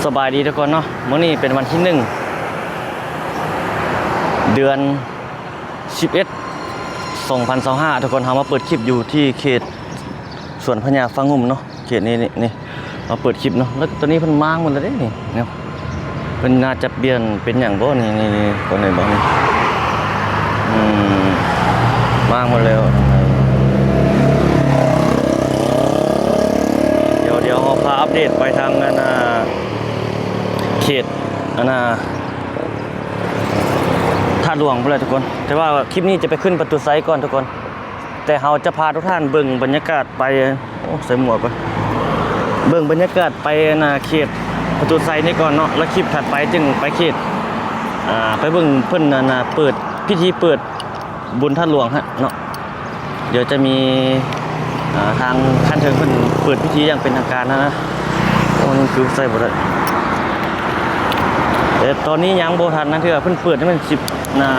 ສະບາຍດີທຸກຄົນເນາະ, ມື້ນີ້ເປັນວັນທີໜຶ່ງ ເດືອນສິບເອັດ ສອງພັນຊາວຫ້າ ທຸກຄົນ. ເຮົາມາເປີດຄລິບຢູ່ທີ່ເຂດສວນພະຍາຟ້າງຸ່ມເນາະ, ເຂດນີ້ ນີ້ ນີ້ ມາເປີດຄລິບເນາະ. ແລ້ວຕອນນີ້ເພິ່ນມ້າງໝົດແລ້ວເດ້ນີ້ເນາະ, ເພິ່ນໜ້າຈະປ່ຽນເປັນຫຍັງບໍ່ນີ້ ນີ້ ນີ້ ຕອນນີ້ບໍ່ນີ້ ອືມ ມ້າງໝົດແລ້ວ. ດຽວ ດຽວເຮົາພາອັບເດດໄປທາງອັນນ່າ ເຂດອັນນ່າ ທາດຫຼວງພຸ້ນແຫຼະທຸກຄົນ. ແຕ່ວ່າຄລິບນີ້ຈະໄປຂຶ້ນປະຕູໄຊກ່ອນທຸກຄົນ, ແຕ່ເຮົາຈະພາທຸກທ່ານເບິ່ງບັນຍາກາດໄປ ໂອ້ ໃສ່ໝວກກ່ອນ, ເບິ່ງບັນຍາກາດໄປອັນນ່າ ເຂດປະຕູໄຊນີ້ກ່ອນເນາະ, ແລ້ວຄລິບຖັດໄປຈຶ່ງໄປເຂດ ອ່າ ໄປເບິ່ງເພິ່ນອັນນ່າ ເປີດ ພິທີເປີດ ບຸນທາດຫຼວງຫັ້ນເນາະ. ດຽວຈະມີ ອ່າ ທາງຂັ້ນເທິງເພິ່ນເປີດພິທີຢ່າງເປັນທາງການຫັ້ນນະ. ໂອ້ ຍັງຄືໃສ່ບໍ່ໄດ້, ແຕ່ຕອນນີ້ຍັງບໍ່ທັນນະເທື່ອ, ເພິ່ນເປີດໃຫ້ມັນສິບ ນາ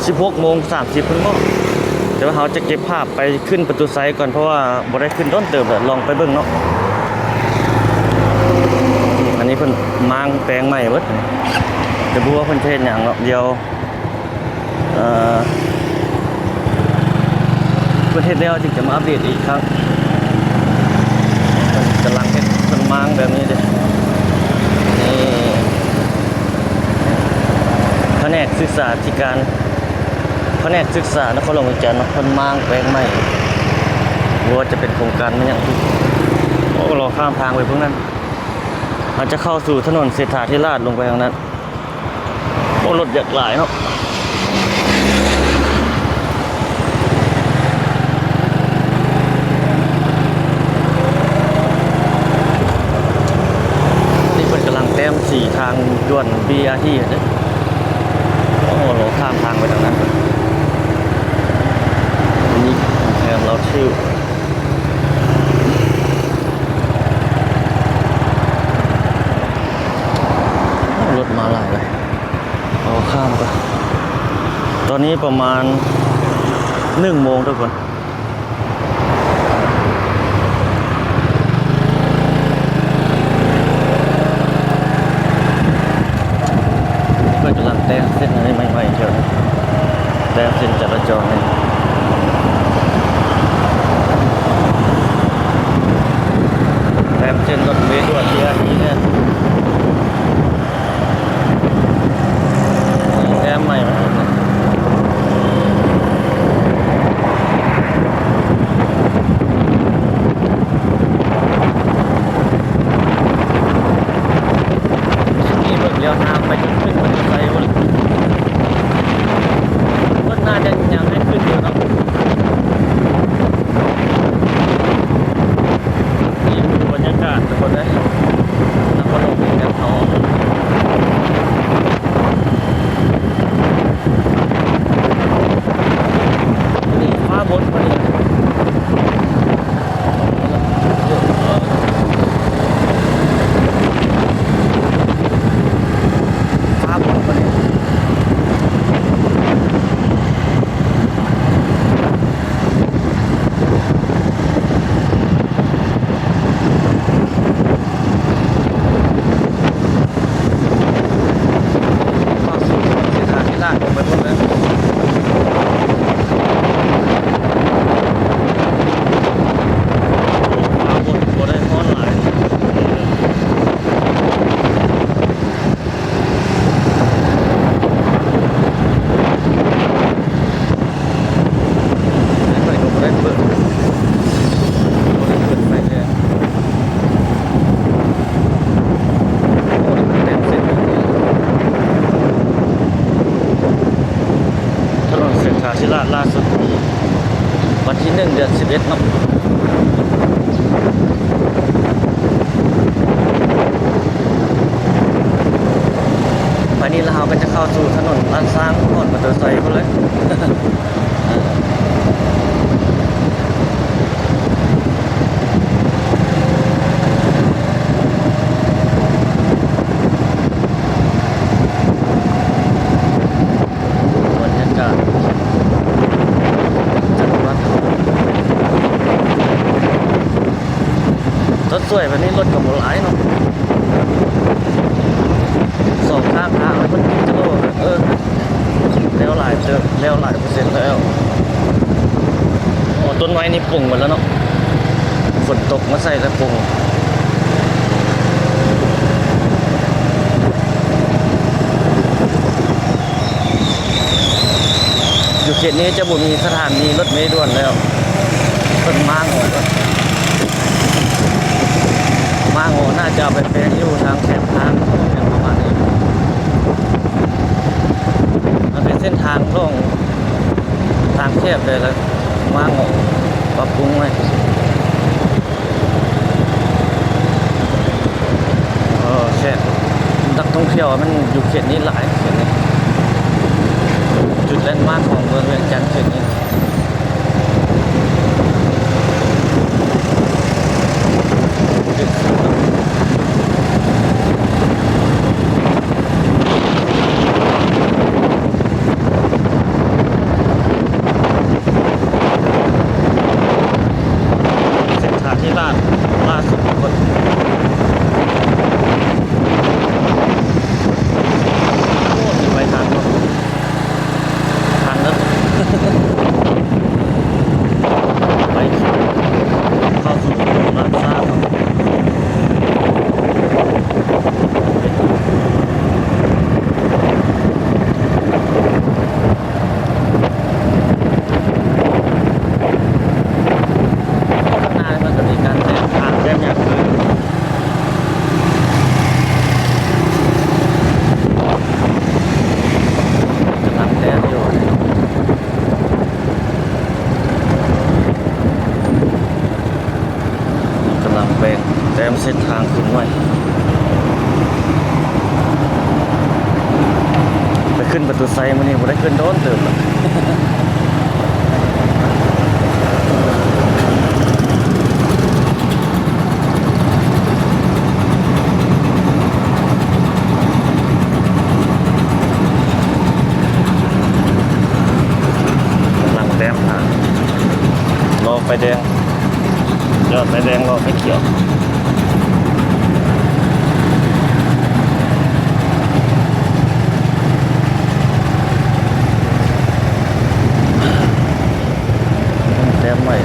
ສິບຫົກໂມງສາມສິບພຸ້ນບໍ. ແຕ່ວ່າເຮົາຈະເກັບພາບໄປຂຶ້ນປະຕູໄຊກ່ອນ ເພາະວ່າບໍ່ໄດ້ຂຶ້ນດົນເຕີບແລ້ວ, ລອງໄປເບິ່ງເນາະ. ອັນນີ້ເພິ່ນມ້າງແປງໃໝ່ເບິດ, ແຕ່ບໍ່ຮູ້ວ່າເພິ່ນຈະເຮັດຫຍັງເນາະ. ດຽວ ເອີ ເພິ່ນເຮັດແລ້ວຈຶ່ງຈະມາອັບເດດອີກຄັ້ງ. ເພິ່ນກຳລັງເຮັດ ເພິ່ນມ້າງແບບນີ້ເດ້. ນີ້ ພະແນກສຶກສາທິການ ພະແນກສຶກສານະຄອນຫຼວງວຽງຈັນເນາະ, ເພິ່ນມ້າງແປງໃໝ່ ບໍ່ວ່າຈະເປັນໂຄງການແມ່ນຫຍັງ. ໂອ້ ລໍຂ້າມທາງໄປເບິ່ງນັ້ນ, ເຮົາຈະເຂົ້າສູ່ຖະໜົນເສດຖາທິລາດ ລົງໄປທາງນັ້ນ. ໂອ້ ລົດຢາກຫຼາຍເນາະ. ນີ້ເພິ່ນກຳລັງແຕ້ມສີທາງດ່ວນ ບີອາທີ ເດ້. ໂອ້ ລໍຂ້າມທາງໄປທາງນັ້ນ. ນີ້ແມ່ນລາວທິວ. ລົດມາຫຼາຍເລີຍ, ເອົາຂ້າມກ່ອນ. ຕອນນີ້ປະມານໜຶ່ງໂມງທຸກຄົນ, ເພິ່ນກຳລັງແຕ້ມເສັ້ນໃໝ່ໆ ແຖວນີ້ ແຕ້ມເສັ້ນຈະລາຈອນນີ້ ແຕ້ມເສັ້ນລົດເມດ່ວນ ບີອາທີ ແນ່ ແຕ້ມໃໝ່. ນີ້ເບິ່ງແລ້ວ ທາງໄປຈະຂຶ້ນໄປໄສວະ? ເພິ່ນໜ້າຈະຍັງໃຫ້ຂຶ້ນຢູ່ເນາະ. ນີ້ຄືບັນຍາກາດທຸກຄົນເອີຍ, ນະຄອນຫຼວງວຽງຈັນເຮົາ. ນີ້ຟ້າບົດບໍ່ນີ້? ຟ້າບົດບໍ່ນີ້? ເຂົ້າສູ່ຖະໜົນເສດຖາທິລາດ ລົງໄປພຸ້ນເດີ. ຟ້າບົດ ບໍ່ໄດ້ຮ້ອນຫຼາຍ. ໄຟກໍບໍ່ໄດ້ເປີດ, ບໍ່ໄດ້ເປີດໄຟແທ້. ໂອ້ ນີ້ມັນແຕ່ງເສັ້ນແບບນີ້. ຖະໜົນເສດຖາທິລາດ ລ່າສຸດ ວັນທີໜຶ່ງ ເດືອນສິບເອັດເນາະ. ໄປນີ້ລະເຮົາກໍຈະເຂົ້າສູ່ຖະໜົນລ້ານຊ້າງ ນະຄອນປະຕູໄຊພຸ້ນແຫຼະ. ບັນຍາກາດຈັງຫວັດ ຕອນສວຍແບບນີ້ລົດກໍບໍ່ຫຼາຍເນາະ, ແລ້ວ ຫຼາຍເປີເຊັນແລ້ວ. ໂອ້ ຕົ້ນໄມ້ນີ້ປຸງໝົດແລ້ວເນາະ, ຝົນຕົກມາໃສ່ແລ້ວປຸງ. ຢູ່ເຂດນີ້ຈະບໍ່ມີສະຖານີລົດເມດ່ວນແລ້ວ, ເພິ່ນມ້າງອອກແລ້ວ, ມ້າງອອກ. ໜ້າຈະເອົາໄປແປງຢູ່ທາງແຄມທາງ ຫຍັງປະມານນີ້. ມັນເປັນເສັ້ນທາງຫຼວງ ທາງແຄບໄດ້ລະ ມ້າງອອກ ປັບປຸງໃໝ່. ເອີ ແຂກ ນັກທ່ອງທ່ຽວມັນຢູ່ເຂດນີ້ຫຼາຍ ເຂດນີ້ ຈຸດແລນມາກຂອງເມືອງວຽງຈັນ ເຂດນີ້. ເສັ້ນທາງທີ່ລາດ ລາດສຸດ ໂອ້ ຊິໄປທັນບໍ່? ທັນເດີ ໄປ ເຂົ້າສູ່ເມືອງລາຊາເນາະ. ຂ້າງໜ້າມັນກະມີການແຕ້ມທາງແຕ້ມຫຍັງ ກຳລັງແຕ້ມຢູ່. ກຳລັງແປງແຕ້ມເສັ້ນທາງຂຶ້ນໃໝ່. ໄປຂຶ້ນປະຕູໄຊມື້ນີ້ບໍ່ໄດ້ຂຶ້ນໂດນເຕີບລະ. ກຳລັງແຕ້ມທາງ ລໍໄຟແດງ. ຈອດໄຟແດງ ລໍໄຟຂຽວ. ແຕ້ມໃໝ່.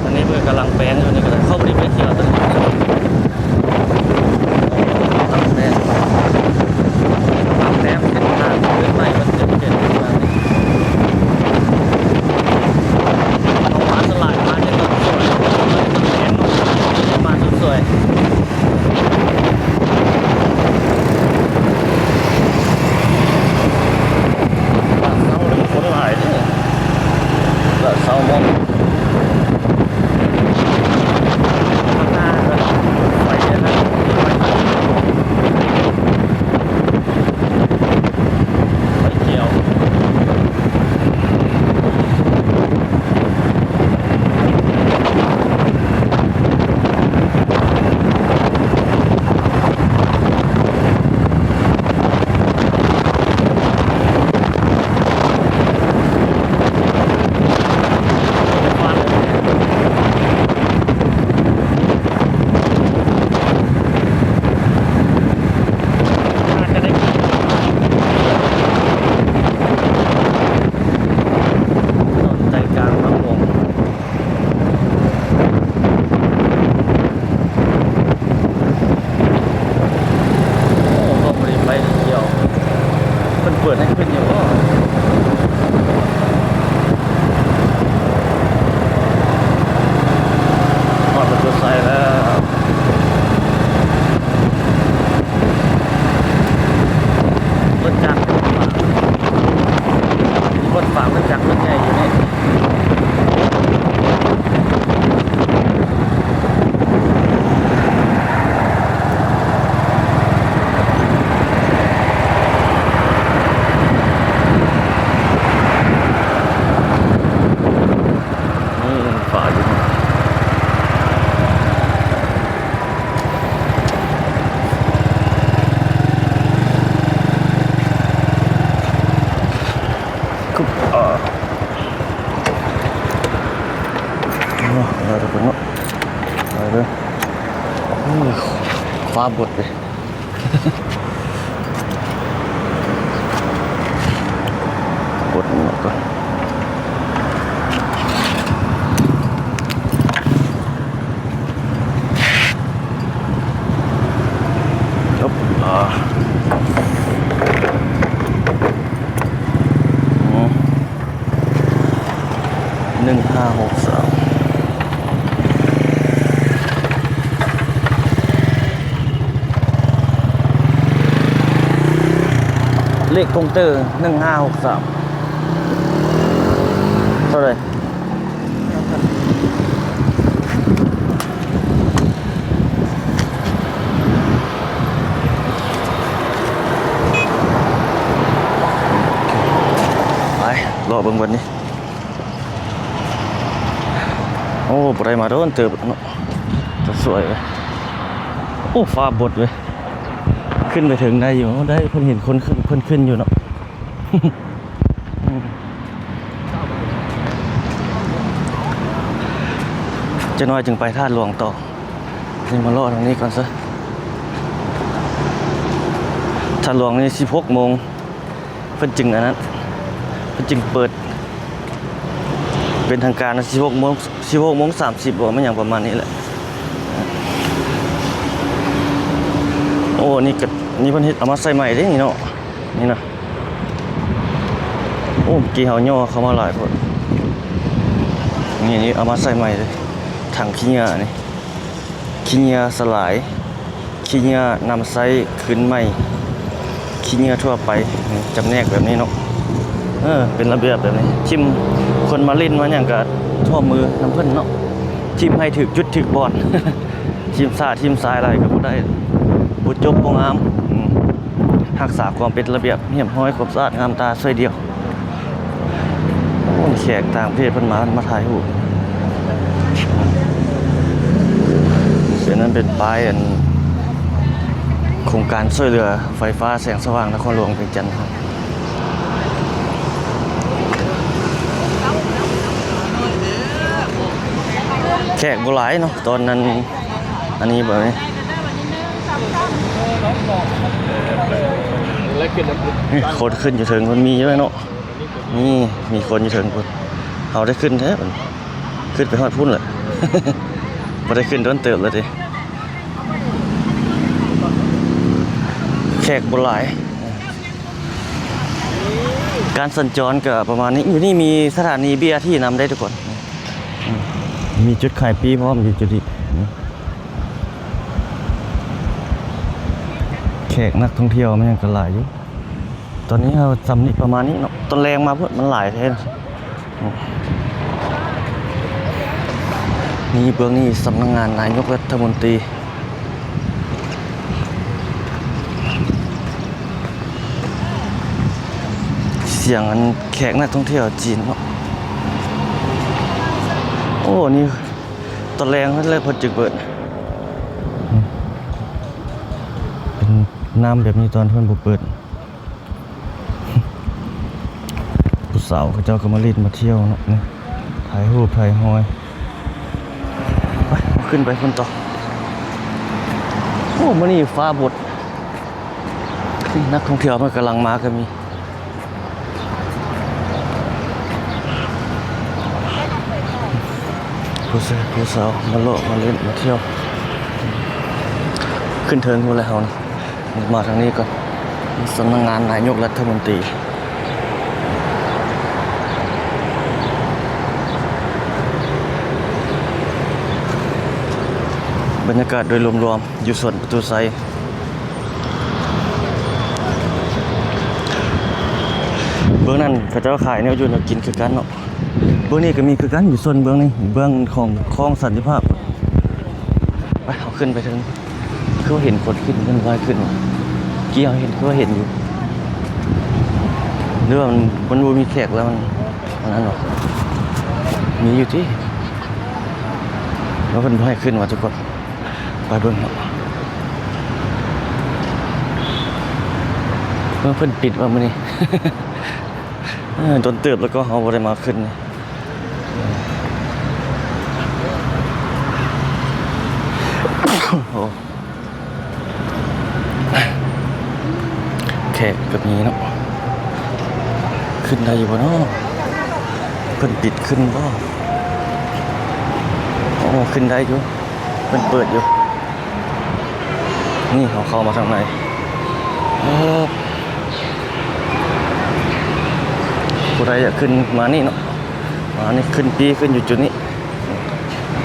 ອັນນີ້ເພິ່ນກຳລັງແປງຢູ່ນີ້ກະໄດ້ ເຂົາບໍ່ໄດ້ໄຟຂຽວຕົວນີ້. ປັບແຕ້ມ ປັບແຕ້ມເສັ້ນທາງຂຶ້ນໃໝ່ ມັນຈະເປັນແບບນີ້. ເອົາມາສະຫຼາຍ ມາເຮັດລົດສວຍ ມາເຮັດລົດແພງເນາະ ມາເຮັດລົດສວຍ. ຕະເຊົ້ານີ້ຄົນຫຼາຍເດ້ ຕະເຊົ້າໝົດ. ຂ້າງໜ້າກະໄປແລ້ວນະ ໄຟຂຽວ. ໜ້າຈະໄດ້ ຖະໜົນໃຈກາງເມືອງຫຼວງ. ໂອ້ ບໍ່ໄດ້ໄຟດຽວ ເພິ່ນເປີດໃຫ້ຂຶ້ນຢູ່ບໍ່? ຮອດປະຕູໄຊແລ້ວ. ລົດຈັກ ລົດຟາງ ລົດຈັກ ລົດໃຫຍ່ຢູ່ນີ້. ຖ ອ້າ ບົດເດ້ ບົດມັນອອກກ່ອນ. ອຶບ ອາ ອືມ ໜຶ່ງຫ້າຫົກສາມ ເລກກົງເຕີ ໜຶ່ງຫ້າຫົກສາມ ເທົ່າໃດ? ໄປ ເລາະເບິ່ງບັດນີ້. ໂອ້ ບໍ່ໄດ້ມາໂດນເຕີບເນາະ ສວຍເວີຍ. ໂອ້ ຟ້າບົດເວີຍ. ຂຶ້ນໄປເຖິງໄດ້ຢູ່ ໄດ້ ເພິ່ນເຫັນຄົນຂຶ້ນ ເພິ່ນຂຶ້ນຢູ່ເນາະ. ຈັກໜ້ອຍຈຶ່ງໄປທາດຫຼວງຕໍ່. ນີ້ມາເລາະທາງນີ້ກ່ອນຊະ. ທາດຫຼວງນີ້ສິບຫົກໂມງ ເພິ່ນຈຶ່ງອັນນັ້ນ ເພິ່ນຈຶ່ງເປີດເປັນທາງການ ສິບຫົກໂມງ ສິບຫົກໂມງສາມສິບບໍ ແມ່ນຫຍັງປະມານນີ້ແຫຼະ. ໂອ້ ນີ້ກະ ນີ້ເພິ່ນເຮັດເອົາມາໃສ່ໃໝ່ເດ້ນີ້ເນາະ ນີ້ນະ. ໂອ້ ກີ້ເຮົາຍໍເຂົ້າມາຫຼາຍໂພດ. ນີ້ ນີ້ເອົາມາໃສ່ໃໝ່ເດ້ ຖັງຂີ້ເຫຍື້ອນີ້. ຂີ້ເຫຍື້ອສະຫຼາຍ ຂີ້ເຫຍື້ອນຳໃຊ້ຄືນໃໝ່ ຂີ້ເຫຍື້ອທົ່ວໄປ ຈຳແນກແບບນີ້ເນາະ. ເອີ ເປັນລະບຽບແບບນີ້ ຖິ້ມ ຄົນມາຫຼິ້ນມາຫຍັງກະຮ່ວມມືນຳເພິ່ນເນາະ. ຖິ້ມໃຫ້ຖືກຈຸດຖືກບ່ອນ ຖິ້ມສາຖິ້ມຊາຍຫຼາຍກະບໍ່ໄດ້ ບໍ່ຈົບບໍ່ງາມ. ອືມ ຮັກສາຄວາມເປັນລະບຽບຮຽບຮ້ອຍ ຄວາມສະອາດງາມຕາ ຊ່ວຍດຽວ. ໂອ້ ແຂກຕ່າງປະເທດເພິ່ນມາ ມາຖ່າຍຮູບ. ເປັນ ນັ້ນເປັນປ້າຍອັນ ໂຄງການຊ່ວຍເຫຼືອໄຟຟ້າແສງສະຫວ່າງນະຄອນຫຼວງວຽງຈັນ. ແຂກບໍ່ຫຼາຍເນາະ ຕອນນັ້ນ ອັນນີ້ບໍ່ ຄົນຂຶ້ນຢູ່ເທິງ ມັນມີຢູ່ເນາະ. ນີ້ ມີຄົນຢູ່ເທິງພຸ້ນ ເຮົາໄດ້ຂຶ້ນແທ້ບັດນີ້ ຂຶ້ນໄປຮອດພຸ້ນແຫຼະ ບໍ່ໄດ້ຂຶ້ນດົນເຕີບແລ້ວເດ້. ແຂກບໍ່ຫຼາຍ ການສັນຈອນກະປະມານນີ້. ຢູ່ນີ້ມີສະຖານີບີອາທີນຳເດ້ທຸກຄົນ ອືມ ມີຈຸດຂາຍປີ້ພ້ອມຢູ່ຈຸດນີ້. ແຂກນັກທ່ອງທ່ຽວມັນຍັງກະຫຼາຍຢູ່. ຕອນນີ້ເຮົາຊ່ຳນີ້ປະມານນີ້ເນາະ ຕອນແລງມາພຸ້ນມັນຫຼາຍແທ້. ນີ້ເບື້ອງນີ້ສຳນັກງານນາຍົກລັດຖະມົນຕີ ສຽງອັນແຂກນັກທ່ອງທ່ຽວຈີນເນາະ. ໂອ້ ນີ້ຕອນແລງຫັ້ນແຫຼະເພິ່ນຈຶ່ງເປີດ ເປັນນ້ຳແບບນີ້ຕອນເພິ່ນບໍ່ເປີດ. ຜູ້ສາວເຂົາເຈົ້າກະມາຫຼິ້ນມາທ່ຽວເນາະ ນີ້ ຖ່າຍຮູບຖ່າຍຮອຍ. ໄປ ຂຶ້ນໄປພຸ້ນຕໍ່. ໂອ້ ມື້ນີ້ຟ້າບົດ ນັກທ່ອງທ່ຽວເພິ່ນກຳລັງມາກະມີ. ຜູ້ຊາຍ ຜູ້ສາວມາເລາະມາຫຼິ້ນມາທ່ຽວ ຂຶ້ນເທິງພຸ້ນແຫຼະເຮົາ. ມາທາງນີ້ກ່ອນ ສຳນັກງານນາຍົກລັດຖະມົນຕີ. ບັນຍາກາດໂດຍລວມໆ ຢູ່ສວນປະຕູໄຊ ເບື້ອງນັ້ນເຂົາເຈົ້າຂາຍແນວຢູ່ແນວກິນຄືກັນເນາະ. ເບື້ອງນີ້ກະມີຄືກັນ ຢູ່ໂຊນເບື້ອງນີ້ ເບື້ອງຂອງຄອງສັນຕິພາບ. ໄປ ເຮົາຂຶ້ນໄປເທິງ. ຄືວ່າເຫັນຄົນຂຶ້ນ ເພິ່ນບໍ່ໃຫ້ຂຶ້ນຫວາ? ກີ້ເຮົາເຫັນ ຄືວ່າເຫັນຢູ່ ຫຼືວ່າມັນ ມັນບໍ່ມີແຂກແລ້ວ ມັນ ອັນນັ້ນຫວາ? ມີຢູ່ຕິ ແລ້ວເພິ່ນບໍ່ໃຫ້ຂຶ້ນຫວາທຸກຄົນ? ໄປເບິ່ງເນາະ ເບິ່ງເພິ່ນປິດຫວາມື້ນີ້. ເອີ ດົນເຕີບແລ້ວກໍເຮົາບໍ່ໄດ້ມາຂຶ້ນນີ້. ໂອ້ ແຂກກໍມີເນາະ. ຂຶ້ນໄດ້ຢູ່ບໍ່ເນາະ? ເພິ່ນປິດຂຶ້ນບໍ່? ໂອ້ ຂຶ້ນໄດ້ຢູ່ ເພິ່ນເປີດຢູ່. ນີ້ເຮົາເຂົ້າມາທາງໃນ. ເອີ ຜູ້ໃດຢາກຂຶ້ນມານີ້ເນາະ, ມານີ້ຂຶ້ນປີ້ຂຶ້ນຢູ່ຈຸດນີ້.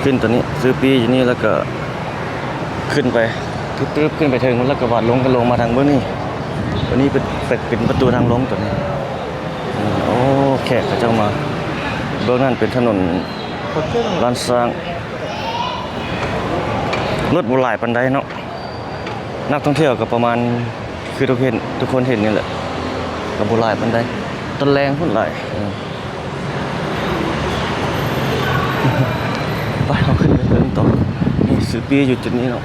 ຂຶ້ນຕົວນີ້ ຊື້ປີ້ຢູ່ນີ້ ແລ້ວກໍຂຶ້ນໄປ ຕຶບໆ ຂຶ້ນໄປເທິງ ແລ້ວກໍວາດລົງ ກໍລົງມາທາງເບື້ອງນີ້. ຕົວນີ້ເປັນ ເປັນປະຕູທາງລົງຕົວນີ້. ໂອ້ ແຂກເຂົາເຈົ້າມາ. ເບື້ອງນັ້ນເປັນຖະໜົນລ້ານຊ້າງ. ລົດບໍ່ຫຼາຍປານໃດເນາະ. ນັກທ່ອງທ່ຽວກໍປະມານ ຄືທຸກເຫັນ ທຸກຄົນເຫັນນີ້ແຫຼະ ກໍບໍ່ຫຼາຍປານໃດ. ຕອນແລງພຸ້ນຫຼາຍ. ໄປ ເຮົາຂຶ້ນໄປເບິ່ງຕໍ່. ນີ້ ຊື້ປີ້ຢູ່ຈຸດນີ້ເນາະ.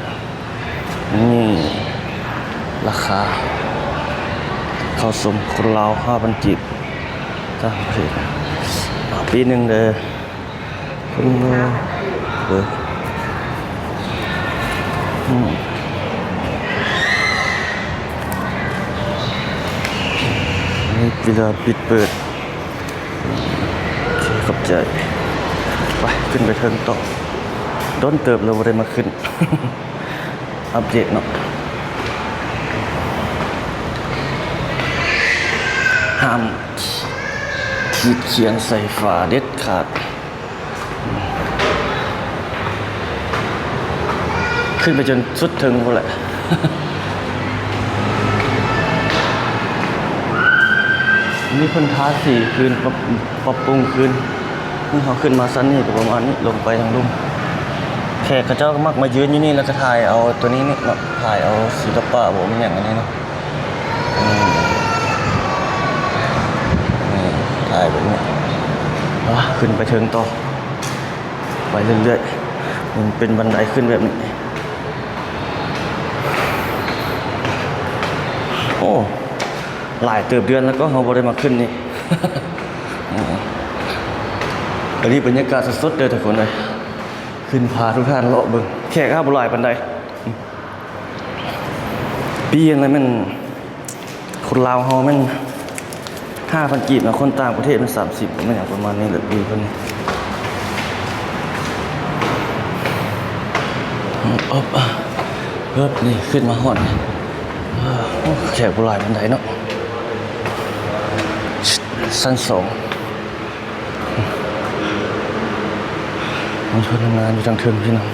ນີ້ ລາຄາເຂົ້າຊົມຄົນລາວ ຫ້າພັນກີບ. ຕ່າງປະເທດ ອ່າ ປີ້ໜຶ່ງເດີ. ເອີ ອືມ ນີ້ເວລາປິດເປີດ. ຂອບໃຈ. ໄປ ຂຶ້ນໄປເທິງຕໍ່. ດົນເຕີບແລ້ວບໍ່ໄດ້ມາຂຶ້ນ ອັບເດດເນາະ. ຫ້າມຂີດຂຽນໃສ່ຝາເດັດຂາດ. ຂຶ້ນໄປຈົນສຸດເທິງພຸ້ນແຫຼະ. ນີ້ເພິ່ນທາສີຄືນ ປັບ ປັບປຸງຄືນ. ນີ້ເຮົາຂຶ້ນມາຊັ້ນນີ້ກໍປະມານນີ້ ລົງໄປທາງລຸ່ມ. ແຂກເຂົາເຈົ້າກໍມັກມາຢືນຢູ່ນີ້ ແລ້ວກໍຖ່າຍເອົາຕົວນີ້ເນາະ, ຖ່າຍເອົາສິລະປະບໍ ແມ່ນຫຍັງອັນນີ້ເນາະ. ອືມ ນີ້ ຖ່າຍແບບນີ້. ວ້າ ຂຶ້ນໄປເທິງຕໍ່ ໄປເລື້ອຍໆ. ມັນເປັນບັນໄດຂຶ້ນແບບນີ້. ໂອ້ ຫຼາຍເຕີບເດືອນແລ້ວກໍເຮົາບໍ່ໄດ້ມາຂຶ້ນນີ້. ອັນນີ້ບັນຍາກາດສົດໆເດີທຸກຄົນເອີຍ. ຂຶ້ນພາທຸກທ່ານເລາະເບິ່ງ. ແຂກເຮົາບໍ່ຫຼາຍປານໃດ. ປີ້ຫັ້ນລະແມ່ນ ຄົນລາວເຮົາແມ່ນຫ້າພັນກີບເນາະ, ຄົນຕ່າງປະເທດແມ່ນສາມສິບ ແມ່ນຫຍັງປະມານນີ້ແຫຼະ ປີ້ເພິ່ນ. ອອບ ເອີບ ນີ້ຂຶ້ນມາຮອດ. ໂອ້ ແຂກບໍ່ຫຼາຍປານໃດເນາະ. ຊັ້ນສອງ. ມີຄົນທຳງານຢູ່ທາງເທິງພີ່ນ້ອງ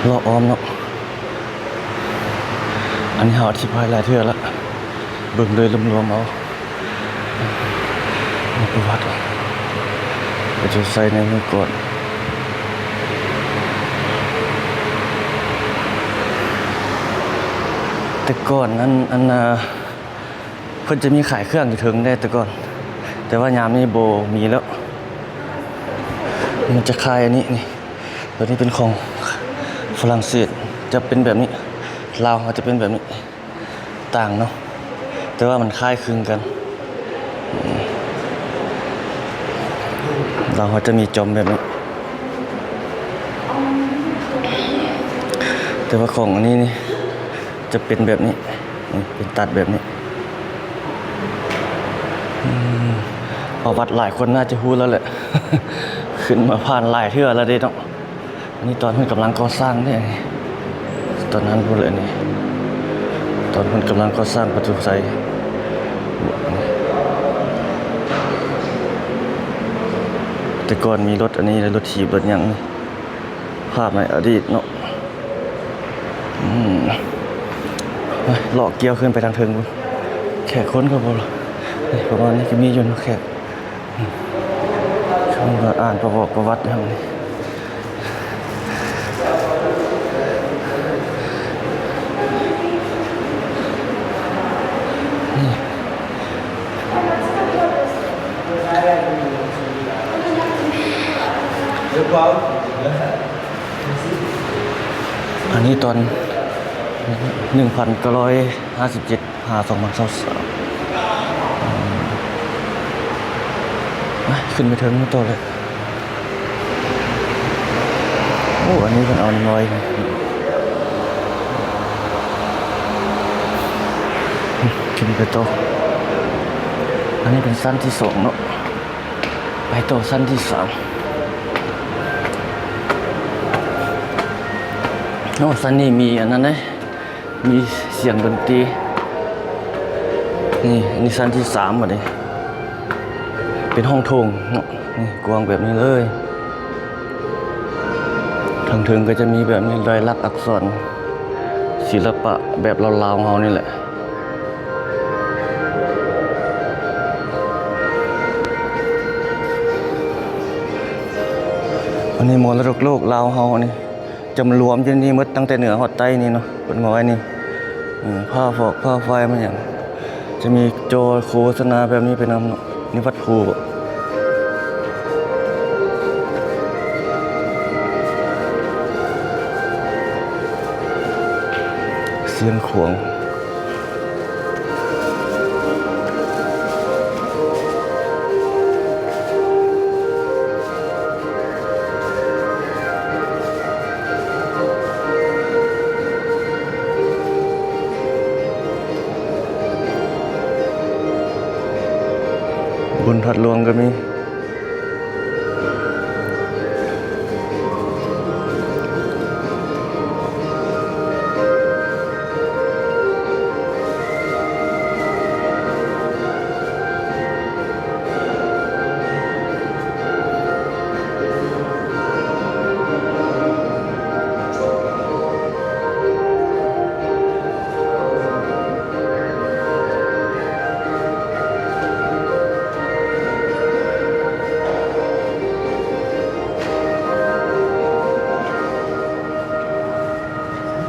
ເລາະອ້ອມເນາະ. ອັນນີ້ເຮົາອະທິບາຍຫຼາຍເທື່ອລະ ເບິ່ງໂດຍລວມໆເອົາ. ປະຫວັດ ເຂົາເຈົ້າໃຊ້ໃນມື້ກ່ອນ. ແຕ່ກ່ອນນັ້ນ ອັນນ່າ ເພິ່ນຈະມີຂາຍເຄື່ອງຢູ່ເທິງແດ່ແຕ່ກ່ອນ, ແຕ່ວ່າຍາມນີ້ບໍ່ມີແລ້ວ. ມັນຈະຄ້າຍອັນນີ້ ນີ້ ຕົວນີ້ເປັນຂອງຝຣັ່ງເສດ ຈະເປັນແບບນີ້, ລາວເຮົາຈະເປັນແບບນີ້ ຕ່າງເນາະ, ແຕ່ວ່າມັນຄ້າຍຄືກັນ. ລາວເຮົາຈະມີຈອມແບບນີ້ ແຕ່ວ່າຂອງອັນນີ້ນີ້ ຈະເປັນແບບນີ້ ນີ້ ເປັນຕັດແບບນີ້. ອືມ ປະຫວັດຫຼາຍຄົນໜ້າຈະຮູ້ແລ້ວແຫຼະ ຂຶ້ນມາຜ່ານຫຼາຍເທື່ອແລ້ວເດ້ເນາະ. ນີ້ຕອນເພິ່ນກຳລັງກໍ່ສ້າງເດ້ ຕອນນັ້ນພຸ້ນແຫຼະນີ້ ຕອນເພິ່ນກຳລັງກໍ່ສ້າງປະຕູໄຊ. ແຕ່ກ່ອນມີລົດອັນນີ້ ລົດຖີບ ລົດຫຍັງ ພາບໃນອະດີດເນາະ. ອືມ ເລາະກ່ຽວຂຶ້ນໄປທາງເທິງພຸ້ນ ແຂກຄົນກໍບໍ່ ນີ້ ປະມານນີ້ກໍມີຢູ່ເນາະແຂກ. ອືມ ເພິ່ນກໍອ່ານປະຫວັດ ປະຫວັດນຳນີ້. ອັນນີ້ຕອນໜຶ່ງພັນເກົ້າຮ້ອຍຫ້າສິບເຈັດ ຫາສອງພັນຊາວສາມ. ໄປ ຂຶ້ນໄປເທິງຕໍ່ເລີຍ. ໂອ້ ອັນນີ້ເພິ່ນເອົານ້ອຍ. ຂຶ້ນໄປຕໍ່. ອັນນີ້ເປັນຊັ້ນທີສອງເນາະ. ໄປຕໍ່ຊັ້ນທີສາມ. ໂອ້ ຊັ້ນນີ້ມີອັນນັ້ນເດ້ ມີສຽງດົນຕີ. ນີ້ ອັນນີ້ຊັ້ນທີສາມບັດນີ້ ເປັນຫ້ອງໂຖງເນາະ. ນີ້ກວ້າງແບບນີ້ເລີຍ. ທາງເທິງກໍຈະມີແບບນີ້ ລາຍລັກອັກສອນ ສິລະປະແບບລາວໆເຮົານີ້ແຫຼະ. ອັນນີ້ມໍລະດົກໂລກລາວເຮົານີ້ ຈະມາລວມຢູ່ນີ້ໝົດ ຕັ້ງແຕ່ເໜືອຮອດໃຕ້ນີ້ເນາະ ເພິ່ນມາໄວ້ນີ້. ເອີ ຜ້າຟອກ ຜ້າຝ້າຍ ມາຫຍັງ ຈະມີຈໍໂຄສະນາແບບນີ້ໄປນຳເນາະ. ນີ້ວັດພູບໍ? ຊຽງຂວາງ. ບຸນທາດຫຼວງກໍມີ.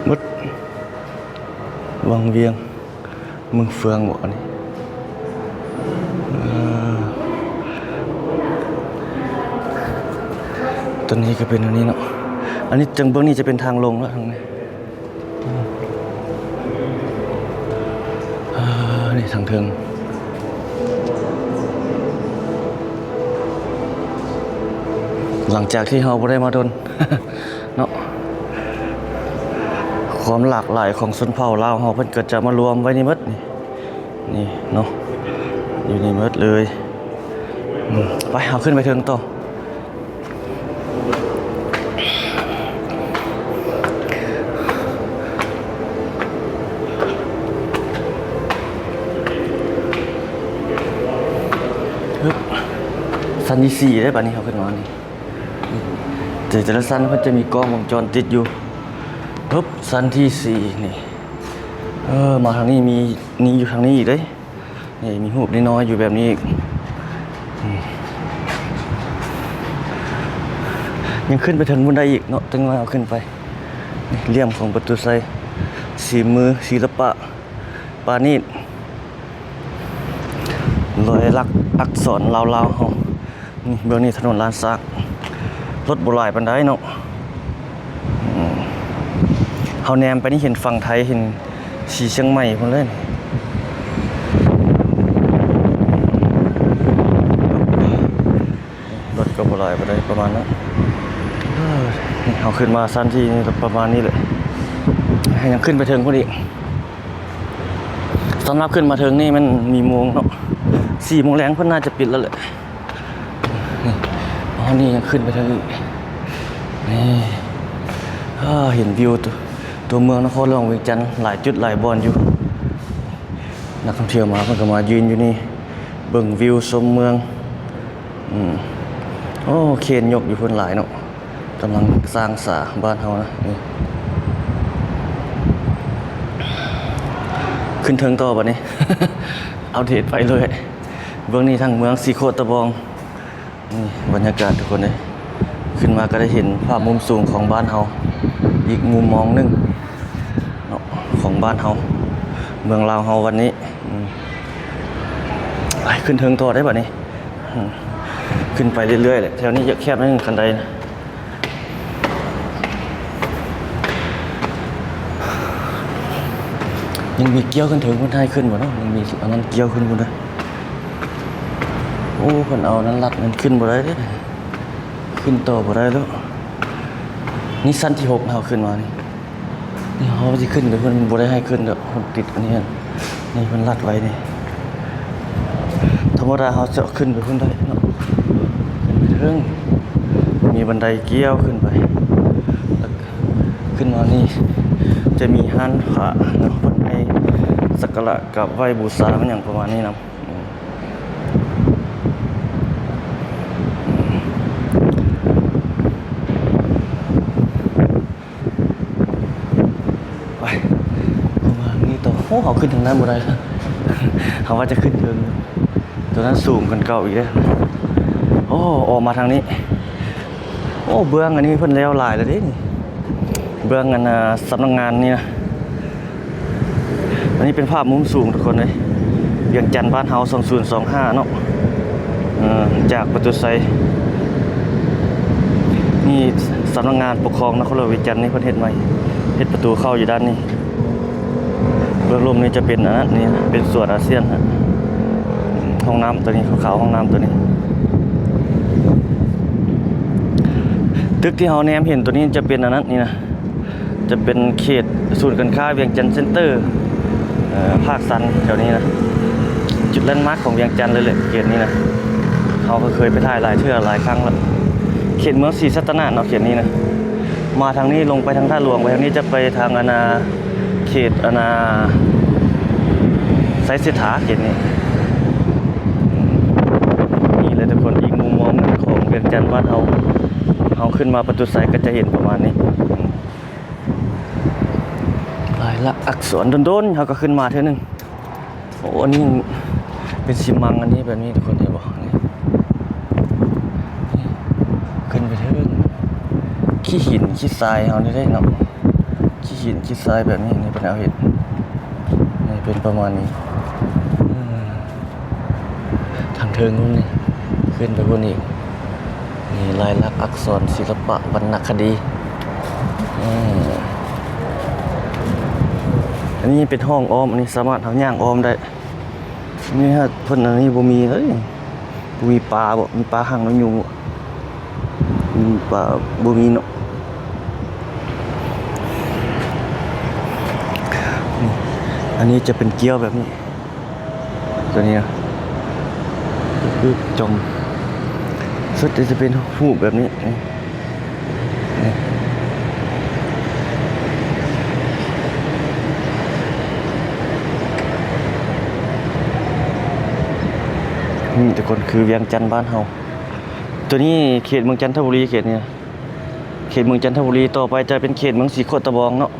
ໝົດ ວັງວຽງ ເມືອງເຟືອງບໍອັນນີ້? ເອີ ຕົວນີ້ກໍເປັນອັນນີ້ເນາະ. ອັນນີ້ຈັ່ງເບິ່ງນີ້ຈະເປັນທາງລົງແລ້ວທາງນີ້. ເອີ ນີ້ທາງເທິງ. ຫຼັງຈາກທີ່ເຮົາບໍ່ໄດ້ມາດົນເນາະ ຄວາມຫຼາກຫຼາຍຂອງຊົນເຜົ່າລາວເຮົາ ເພິ່ນກໍຈະມາລວມໄວ້ນີ້ໝົດນີ້. ນີ້ເນາະ ຢູ່ນີ້ໝົດເລີຍ. ອືມ ໄປ ເຮົາຂຶ້ນໄປເທິງຕໍ່. ຮຶບ ຊັ້ນທີສີ່ເດ້ ບາດນີ້ເຮົາຂຶ້ນມານີ້. ແຕ່ ແຕ່ລະຊັ້ນເພິ່ນຈະມີກ້ອງວົງຈອນປິດຢູ່. ຮຶບ ຊັ້ນທີສີ່ນີ້. ເອີ ມາທາງນີ້ມີ ນີ້ຢູ່ທາງນີ້ອີກເດ້. ນີ້ມີຮູບນ້ອຍໆຢູ່ແບບນີ້ອີກ. ອືມ ຍັງຂຶ້ນໄປເທິງພຸ້ນໄດ້ອີກເນາະ ຈັ່ງວ່າເອົາຂຶ້ນໄປ. ນີ້ ຫຼ່ຽມຂອງປະຕູໄຊ ສີມື ສິລະປະປານີດ ລອຍລັກອັກສອນລາວໆເຮົາ. ນີ້ ເບື້ອງນີ້ຖະໜົນລ້ານຊາກ ລົດບໍ່ຫຼາຍປານໃດເນາະ. ອືມ ເຮົາແນມໄປນີ້ເຫັນຝັ່ງໄທ ເຫັນສີຊຽງໃໝ່ພຸ້ນເລີຍ. ລົດກໍບໍ່ຫຼາຍປານໃດ ປະມານນັ້ນ. ເອີ ນີ້ເຮົາຂຶ້ນມາຊັ້ນທີ ປະມານນີ້ແຫຼະ ໃຫ້ຍັງຂຶ້ນໄປເທິງພຸ້ນອີກ. ສຳລັບຂຶ້ນມາເທິງນີ້ແມ່ນມີໂມງເນາະ ສີ່ໂມງແລງເພິ່ນໜ້າຈະປິດແລ້ວແຫຼະ. ນີ້ ອັນນີ້ຍັງຂຶ້ນໄປເທິງອີກ. ນີ້ ເຫັນວິວຕົວ ຕົວເມືອງນະຄອນຫຼວງວຽງຈັນ ຫຼາຍຈຸດຫຼາຍບ່ອນຢູ່. ນັກທ່ອງທ່ຽວມາເພິ່ນກໍມາຢືນຢູ່ນີ້ ເບິ່ງວິວຊົມເມືອງ. ອືມ ໂອ້ ເຄນຍົກຢູ່ພຸ້ນຫຼາຍເນາະ. ກຳລັງສ້າງສາບ້ານເຮົານະ. ນີ້ ຂຶ້ນເທິງຕໍ່ບັດນີ້ ອັບເດດໄປເລື້ອຍ. ເບື້ອງນີ້ທາງເມືອງສີໂຄດຕະບອງ. ນີ້ບັນຍາກາດທຸກຄົນເອີຍ ຂຶ້ນມາກໍໄດ້ເຫັນພາບມຸມສູງຂອງບ້ານເຮົາ ອີກມຸມມອງໜຶ່ງເນາະ ຂອງບ້ານເຮົາ ເມືອງລາວເຮົາວັນນີ້. ອືມ ໄປຂຶ້ນເທິງຕໍ່ໄດ້ບັດນີ້. ອືມ ຂຶ້ນໄປເລື້ອຍໆແຫຼະ ແຖວນີ້ຢາກແຄບໜ້ອຍໜຶ່ງ ຄັນໄດນະ. ຍັງມີກ້ຽວຂຶ້ນເທິງພຸ້ນ ໃຫ້ຂຶ້ນບໍ່ເນາະ ຍັງມີອັນນັ້ນກ້ຽວຂຶ້ນພຸ້ນເດີ. ໂອ້ ເພິ່ນເອົານັ້ນລັດ ມັນຂຶ້ນບໍ່ໄດ້ເດ້ ຂຶ້ນຕໍ່ບໍ່ໄດ້ແລ້ວ. ນີ້ຊັ້ນທີຫົກ ເຮົາຂຶ້ນມານີ້ ນີ້ເຮົາຊິຂຶ້ນໄປພຸ້ນ ບໍ່ໄດ້ໃຫ້ຂຶ້ນດອກ ມັນຕິດອັນນີ້. ນີ້ເພິ່ນລັດໄວ້ນີ້ ທຳມະດາເຮົາຈະຂຶ້ນໄປພຸ້ນໄດ້ເນາະ ຂຶ້ນໄປເທິງ ມີບັນໄດກ່ຽວຂຶ້ນໄປ ແລ້ວຂຶ້ນມານີ້ຈະມີຮ້ານພະເນາະ ເພິ່ນໃຫ້ສັກກາລະກາບໄຫວ້ບູຊາ ມັນຫຍັງປະມານນີ້ນຳ. ໄປ ເຂົ້າມານີ້ຕໍ່. ໂອ້ ເຮົາຂຶ້ນທາງນັ້ນບໍ່ໄດ້ລະ ເຮົາວ່າຈະຂຶ້ນເທິງ ຕົວນັ້ນສູງກວ່າເກົ່າອີກເດ້. ໂອ້ ອອກມາທາງນີ້ ໂອ້ ເບື້ອງອັນນີ້ເພິ່ນແລ້ວຫຼາຍແລ້ວເດ້ນີ້ ເບື້ອງອັນ ອ່າ ສຳນັກງານນີ້ນະ. ອັນນີ້ເປັນພາບມຸມສູງທຸກຄົນເອີຍ ວຽງຈັນບ້ານເຮົາ ສອງພັນຊາວຫ້າເນາະ ເອີ ຈາກປະຕູໄຊ ນີ້ສຳນັກງານປົກຄອງນະຄອນຫຼວງວຽງຈັນນີ້ ເພິ່ນເຮັດໃໝ່ ເຮັດປະຕູເຂົ້າຢູ່ດ້ານນີ້. ເບື້ອງລຸ່ມນີ້ຈະເປັນອັນນັ້ນ ນີ້ເປັນສວນອາຊຽນ ຫ້ອງນ້ຳຕົວນີ້ ຂາວໆ ຫ້ອງນ້ຳຕົວນີ້. ຕຶກທີ່ເຮົາແນມເຫັນຕົວນີ້ຈະເປັນອັນນັ້ນ ນີ້ນະ ຈະເປັນເຂດສູນການຄ້າວຽງຈັນເຊັນເຕີ ເອີ ພາກຊັນແຖວນີ້ນະ ຈຸດແລນມາກຂອງວຽງຈັນເລີຍແຫຼະ ເຂດນີ້ນະ ເຮົາກໍເຄີຍໄປຖ່າຍຫຼາຍເທື່ອຫຼາຍຄັ້ງແລ້ວ ເຂດເມືອງສີສັດຕະນາດເນາະ ເຂດນີ້ນະ. ມາທາງນີ້ ລົງໄປທາງທ່າຫຼວງ ໄປທາງນີ້ຈະໄປທາງອັນນ່າ ເຂດອັນນ່າ ໄຊເສດຖາ ເຂດນີ້. ນີ້ແຫຼະທຸກຄົນ ອີກມຸມມອງໜຶ່ງຂອງວຽງຈັນບ້ານເຮົາ ເຮົາຂຶ້ນມາປະຕູໄຊກໍຈະເຫັນປະມານນີ້ ລາຍລັກອັກສອນ ດົນໆ ເຮົາກໍຂຶ້ນມາເທື່ອໜຶ່ງ. ໂອ້ ອັນນີ້ເປັນຊີມັງ ອັນນີ້ແບບນີ້ ທຸກຄົນເຫັນບໍ່ ນີ້ ນີ້ ຂຶ້ນໄປເທິງ ຂີ້ຫີນຂີ້ຊາຍເຮົານີ້ເດ້ເນາະ ຂີ້ຫີນຂີ້ຊາຍແບບນີ້ ນີ້ເພິ່ນເອົາເຮັດ ນີ້ເປັນປະມານນີ້ ເອີ ທາງເທິງພຸ້ນນີ້ ຂຶ້ນໄປພຸ້ນອີກ. ມີລາຍລັກອັກສອນ ສິລະປະວັນນະຄະດີ ເອີ ອັນນີ້ເປັນຫ້ອງອ້ອມ ອັນນີ້ສາມາດເຮົາຍ່າງອ້ອມໄດ້. ນີ້ຮະ ເພິ່ນອັນນີ້ບໍ່ມີເລີຍ ບໍ່ມີປາບໍ ມີປາຫາງນົກຍູງບໍ ມີປາ ບໍ່ມີເນາະ. ນີ້ ອັນນີ້ຈະເປັນກ້ຽວແບບນີ້ ຕົວນີ້ນະ ຄືຈ່ອມ ສຸດທີ່ຈະເປັນຮູບແບບນີ້ ນີ້ ນີ້ ນີ້ທຸກຄົນ ຄືວຽງຈັນບ້ານເຮົາ. ຕົວນີ້ເຂດເມືອງຈັນທະບູລີ ເຂດນີ້ ເຂດເມືອງຈັນທະບູລີ ຕໍ່ໄປຈະເປັນເຂດເມືອງສີໂຄດຕະບອງເນາະ.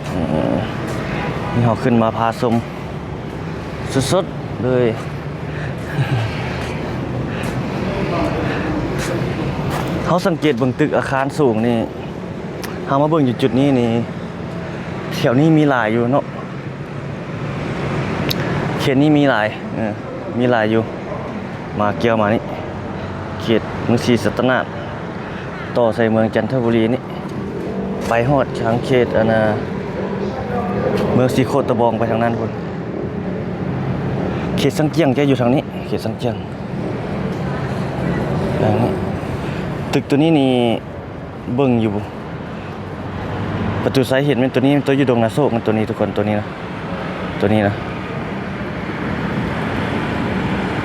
ເອີ ນີ້ເຮົາຂຶ້ນມາພາຊົມສົດໆເລີຍ ເຮົາສັງເກດເບິ່ງຕຶກອາຄານສູງນີ້ ເຮົາມາເບິ່ງຢູ່ຈຸດນີ້ນີ້ ແຖວນີ້ມີຫຼາຍຢູ່ເນາະ ເຂດນີ້ມີຫຼາຍ ເອີ ມີຫຼາຍຢູ່ ມາກ່ຽວມານີ້ ເຂດເມືອງສີສັດຕະນາດ ຕໍ່ໃສ່ເມືອງຈັນທະບູລີນີ້ ໄປຮອດທາງເຂດອັນນ່າ ເມືອງສີໂຄດຕະບອງໄປທາງນັ້ນພຸ້ນ ເຂດຊາງຈຽງຈະຢູ່ທາງນີ້ ເຂດຊາງຈຽງ ທາງນີ້ ຕຶກຕົວນີ້ນີ້ ເບິ່ງຢູ່ ປະຕູໄຊເຫັນແມ່ນຕົວນີ້ ຕົວຢູ່ດົງນາໂຊກ ມັນຕົວນີ້ທຸກຄົນ ຕົວນີ້ນະ ຕົວນີ້ນະ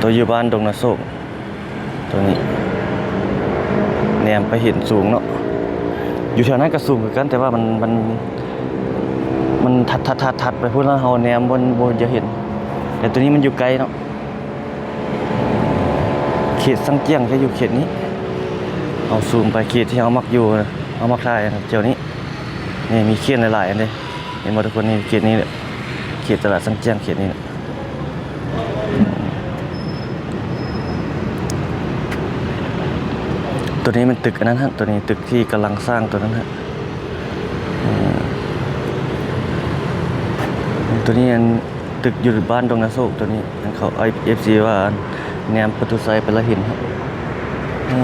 ຕົວຢູ່ບ້ານດົງນາໂຊກ ຕົວນີ້ ແນມໄປເຫັນສູງເນາະ ຢູ່ແຖວນັ້ນກໍສູງຄືກັນ ແຕ່ວ່າມັນ ມັນ ມັນທັດໆໆໄປພຸ້ນ ແລ້ວເຮົາແນມບໍ່ ບໍ່ຈະເຫັນ ແຕ່ຕົວນີ້ມັນຢູ່ໄກເນາະ. ເຂດຊາງຈຽງຈະຢູ່ເຂດນີ້ ເຮົາຊູມໄປເຂດທີ່ເຮົາມັກຢູ່ ເຮົາມັກຖ່າຍແຖວນີ້ ນີ້ມີຂຽນຫຼາຍໆອັນເດ້ ເຫັນບໍ່ທຸກຄົນ ນີ້ເຂດນີ້ແຫຼະ ເຂດຕະຫຼາດຊາງຈຽງ ເຂດນີ້ແຫຼະ ຕົວນີ້ແມ່ນຕຶກອັນນັ້ນຮະ ຕົວນີ້ຕຶກທີ່ກຳລັງສ້າງຕົວນັ້ນຮະ ຕົວນີ້ອັນ ຕຶກຢູ່ບ້ານດົງນາໂຊກຕົວນີ້ ອັນເຂົາ ເອັຟຊີ ວ່າແນມປະຕູໄຊໄປລະເຫັນ ເອີ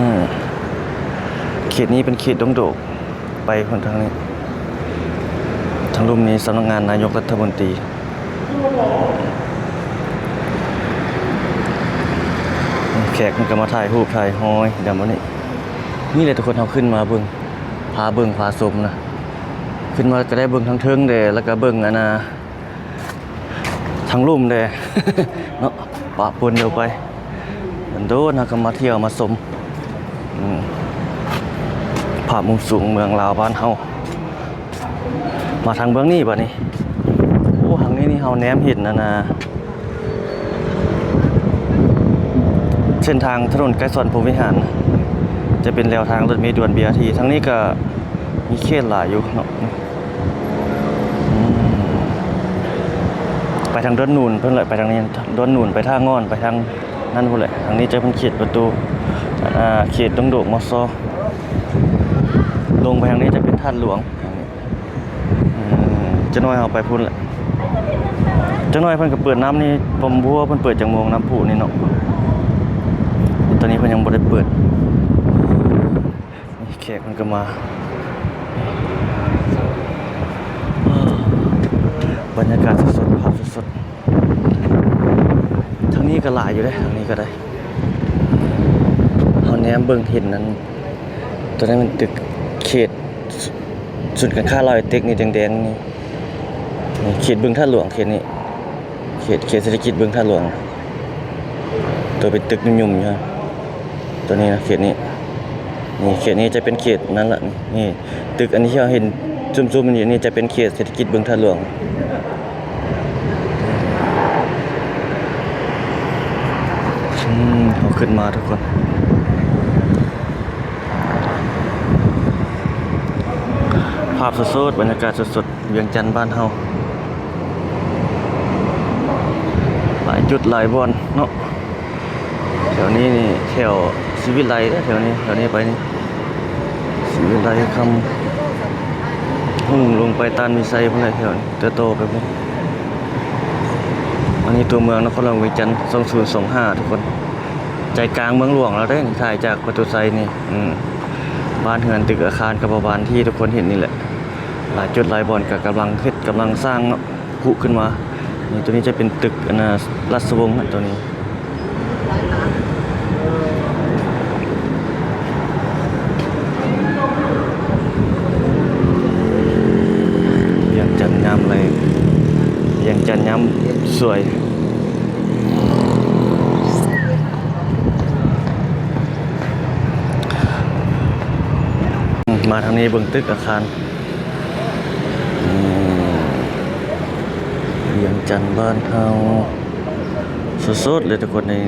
ເຂດນີ້ເປັນເຂດດົງໂດກ ໄປພຸ້ນທາງນີ້ ທາງລຸ່ມນີ້ສຳນັກງານນາຍົກລັດຖະມົນຕີ ແຂກເພິ່ນກໍມາຖ່າຍຮູບຖ່າຍຮອຍນຳອັນນີ້ ນີ້ແຫຼະທຸກຄົນ ເຮົາຂຶ້ນມາເບິ່ງ ພາເບິ່ງພາຊົມນະ ຂຶ້ນມາກໍໄດ້ເບິ່ງທາງເທິງແດ່ ແລ້ວກໍເບິ່ງອັນນ່າ ທາງລຸ່ມແດ່ເນາະ ປະປົນຢູ່ໄປ. ໂດນໆ ເຮົາກໍມາທ່ຽວມາຊົມ ອືມ ພາບມຸມສູງເມືອງລາວບ້ານເຮົາ. ມາທາງເບື້ອງນີ້ບາດນີ້ ໂອ້ ທາງນີ້ນີ້ເຮົາແນມເຫັນອັນນ່າ ເສັ້ນທາງຖະໜົນໄກສອນພົມວິຫານ ຈະເປັນແລວທາງລົດເມດ່ວນ ບີອາທີ. ທາງນີ້ກໍມີເຂດຫຼາຍຢູ່ເນາະ ອືມ ໄປທາງດອນໜູນເພິ່ນແຫຼະ ໄປທາງນີ້ ດອນໜູນ ໄປທ່າງ່ອນ ໄປທາງນັ້ນພຸ້ນແຫຼະ. ທາງນີ້ຈະເປັນເຂດປະຕູ ອ່າ ເຂດດົງໂດກ ມຊ ລົງໄປທາງນີ້ຈະເປັນທາດຫຼວງ. ອືມ ຈັກໜ້ອຍເຮົາໄປພຸ້ນແຫຼະ ຈັກໜ້ອຍເພິ່ນກໍເປີດນ້ຳນີ້ ບໍ່ຮູ້ວ່າເພິ່ນເປີດຈັກໂມງ ນ້ຳພຸນີ້ເນາະ. ຕອນນີ້ເພິ່ນຍັງບໍ່ໄດ້ເປີດ ນີ້ແຂກເພິ່ນກໍມາ ບັນຍາກາດສົດໆ ພາບສົດໆ. ທາງນີ້ກໍຫຼາຍຢູ່ເດ້ ທາງນີ້ກໍໄດ້ ເຮົາແນມເບິ່ງເຫັນນັ້ນ ຕົວນັ້ນແມ່ນຕຶກເຂດ ສູນການຄ້າລາວໄອເຕັກນີ້ແດງໆ ນີ້ ນີ້ເຂດບຶງທາດຫຼວງ ເຂດນີ້ ເຂດ ເຂດເສດຖະກິດບຶງທາດຫຼວງ ຕົວເປັນຕຶກຫຍຸ້ມໆ ຢູ່ຫັ້ນ. ຕົວນີ້ນະ ເຂດນີ້ ນີ້ເຂດນີ້ຈະເປັນເຂດນັ້ນລະ ນີ້ຕຶກອັນທີ່ເຮົາເຫັນຈຸ້ມໆ ຢູ່ນີ້ຈະເປັນເຂດເສດຖະກິດບຶງທາດຫຼວງ. ອືມ ເຮົາຂຶ້ນມາທຸກຄົນ ພາບສົດໆ ບັນຍາກາດສົດໆ ວຽງຈັນບ້ານເຮົາ ຫຼາຍຈຸດຫຼາຍບ່ອນເນາະ. ແຖວນີ້ນີ້ແຖວສີວິໄລເດ້ ແຖວນີ້ ແຖວນີ້ໄປນີ້ສີວິໄລ ຄຳຮຸ່ງ ລົງໄປຕານວິໄຊພຸ້ນແຫຼະ ແຖວນີ້ ຕໍ່ໆ ໄປພຸ້ນ. ອັນນີ້ຕົວເມືອງນະຄອນຫຼວງວຽງຈັນ ສອງພັນຊາວຫ້າ ທຸກຄົນ ໃຈກາງເມືອງຫຼວງແລ້ວເດ້ ນີ້ ຖ່າຍຈາກປະຕູໄຊນີ້ ອືມ ບ້ານເຮືອນຕຶກອາຄານກໍປະມານທີ່ທຸກຄົນເຫັນນີ້ແຫຼະ ຫຼາຍຈຸດຫຼາຍບ່ອນກໍກຳລັງເຮັດ ກຳລັງສ້າງເນາະ ຜຸຂຶ້ນມາ. ນີ້ ຕົວນີ້ຈະເປັນຕຶກອັນນ່າ ລາຊະວົງນະ ຕົວນີ້ ວຽງຈັນຍາມແລງ ວຽງຈັນຍາມສວຍ. ມາທາງນີ້ເບິ່ງຕຶກອາຄານ ອືມ ວຽງຈັນບ້ານເຮົາ ສົດໆ ເລີຍທຸກຄົນນີ້.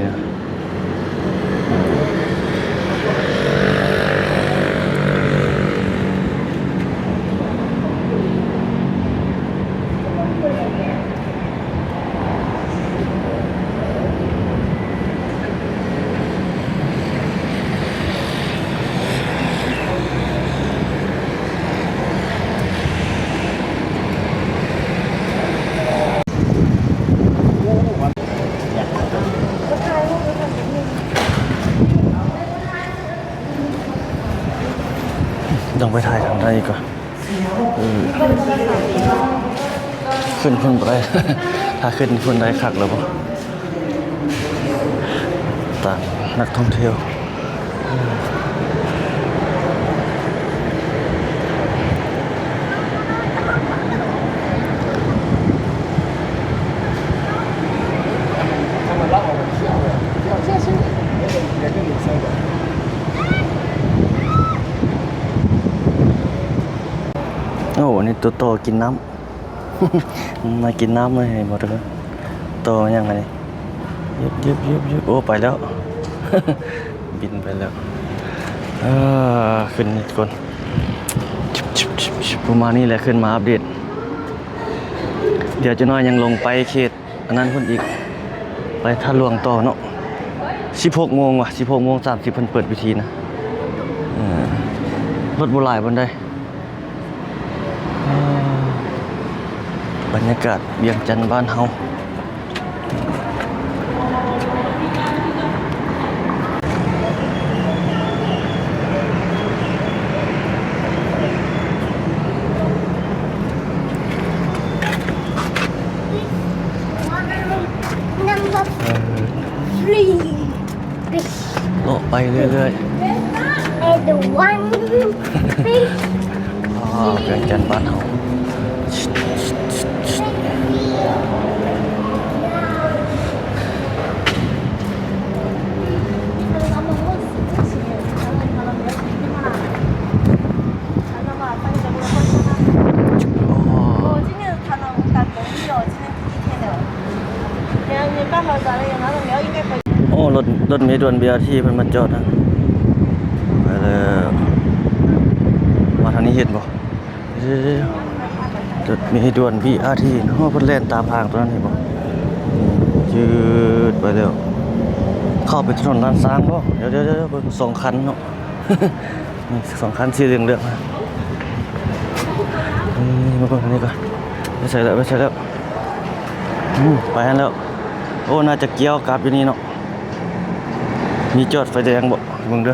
ຕ້ອງໄປຖ່າຍທາງໃດອີກກະ ເອີ ຂຶ້ນພຸ້ນບໍ່ໄດ້ ຖ້າຂຶ້ນພຸ້ນໄດ້ຄັກແລ້ວບໍ່? ຕາມນັກທ່ອງທ່ຽວ. ໂອ້ ອັນນີ້ຕົວຕໍ່ກິນນ້ຳ ມາກິນນ້ຳເລີຍ ເຫັນບໍ່ທຸກຄົນ? ຕໍ່ຫຍັງອັນນີ້? ຍຶບໆໆໆ ໂອ້ ໄປແລ້ວ ບິນໄປແລ້ວ. ເອີ ຂຶ້ນນີ້ທຸກຄົນ ປະມານນີ້ແຫຼະ ຂຶ້ນມາອັບເດດ. ດຽວຈັກໜ້ອຍຍັງລົງໄປເຂດອັນນັ້ນພຸ້ນອີກ ໄປທາດຫຼວງຕໍ່ເນາະ. ສິບຫົກໂມງວ່າ ສິບຫົກໂມງສາມສິບເພິ່ນເປີດພິທີນະ. ເອີ ລົດບໍ່ຫຼາຍປານໃດ. ອ່າ ບັນຍາກາດວຽງຈັນບ້ານເຮົາ. ເອີ ເລາະໄປເລື້ອຍໆ ອໍ ວຽງຈັນບ້ານເຮົາ. ໂອ້ ລົດ ລົດເມດ່ວນ ບີອາທີ ເພິ່ນມາຈອດນະ ໄປແລ້ວ. ມາທາງນີ້ເຫັນບໍ່? ເດ້ໆໆ ລົດເມດ່ວນ ບີອາທີ ເນາະ ເພິ່ນແລ່ນຕາມທາງຕົວນັ້ນ ເຫັນບໍ່? ຈືດໄປແລ້ວ ເຂົ້າໄປຖະໜົນລ້ານຊ້າງບໍ່? ດຽວໆໆ ເບິ່ງ ສອງຄັນເນາະ ນີ້ ສອງຄັນສີເຫຼືອງໆ ນະ. ເອີ ມາເບິ່ງທາງນີ້ກ່ອນ ໄປໃສແລ້ວ ໄປໃສແລ້ວ? ອືມ ໄປຫັ້ນແລ້ວ. ໂອ້ ໜ້າຈະກ່ຽວກັບຢູ່ນີ້ເນາະ. ມີຈອດໄຟແດງບໍ່? ເບິ່ງເດີ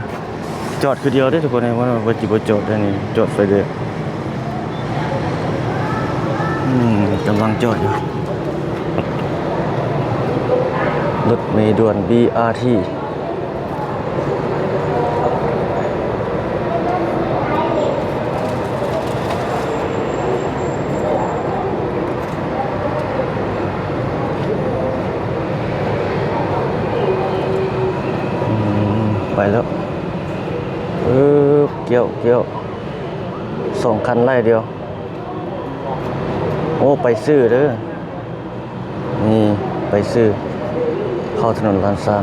ຈອດຄືດຽວເດ້ທຸກຄົນເອີຍ ວ່າ ວ່າຊິບໍ່ຈອດໄດ້ນີ້ ຈອດໄຟແດງ. ອືມ ກຳລັງຈອດຢູ່ ລົດເມດ່ວນ ບີອາທີ. ອືມ ໄປແລ້ວ ເອີ ກ້ຽວ ກ້ຽວ ສອງຄັນໄລ່ດຽວ. ໂອ້ ໄປຊື່ເດີ ນີ້ ໄປຊື່ ເຂົ້າຖະໜົນລ້ານຊ້າງ.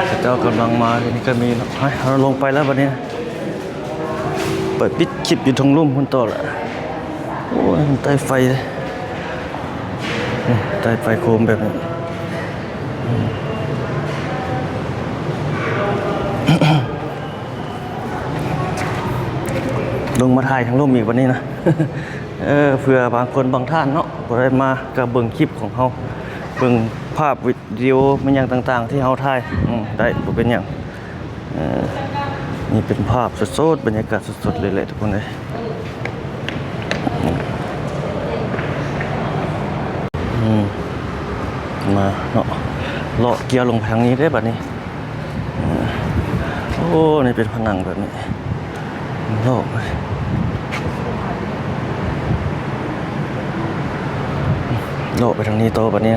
ເຂົາເຈົ້າກຳລັງມາ ນີ້ກະມີເນາະ ເຮົາລົງໄປແລ້ວບັດນີ້ນະ. ໄປປິດຄລິບຢູ່ເທິງລຸ່ມພຸ້ນຕໍ່ລະ. ໂອ້ຍ ມັນໃຕ້ໄຟເດ້ ນີ້ ໃຕ້ໄຟໂຄມແບບນີ້. ລົງມາຖ່າຍເທິງລຸ່ມອີກບັດນີ້ນະ ເອີ ເພື່ອບາງຄົນບາງທ່ານເນາະ ບໍ່ໄດ້ມາກະເບິ່ງຄລິບຂອງເຮົາ ເບິ່ງພາບວິດີໂອ ແມ່ນຫຍັງຕ່າງໆ ທີ່ເຮົາຖ່າຍ ອືມ ໄດ້ ບໍ່ເປັນຫຍັງ. ເອີ ນີ້ເປັນພາບສົດໆ ບັນຍາກາດສົດໆ ເລີຍແຫຼະທຸກຄົນເອີຍ. ອືມ ມາເນາະ ເລາະກ້ຽວລົງໄປທາງນີ້ເດ້ບັດນີ້. ເອີ ໂອ້ ນີ້ເປັນຜະໜັງແບບນີ້ ເລາະ ເລາະໄປທາງນີ້ຕໍ່ບັດນີ້.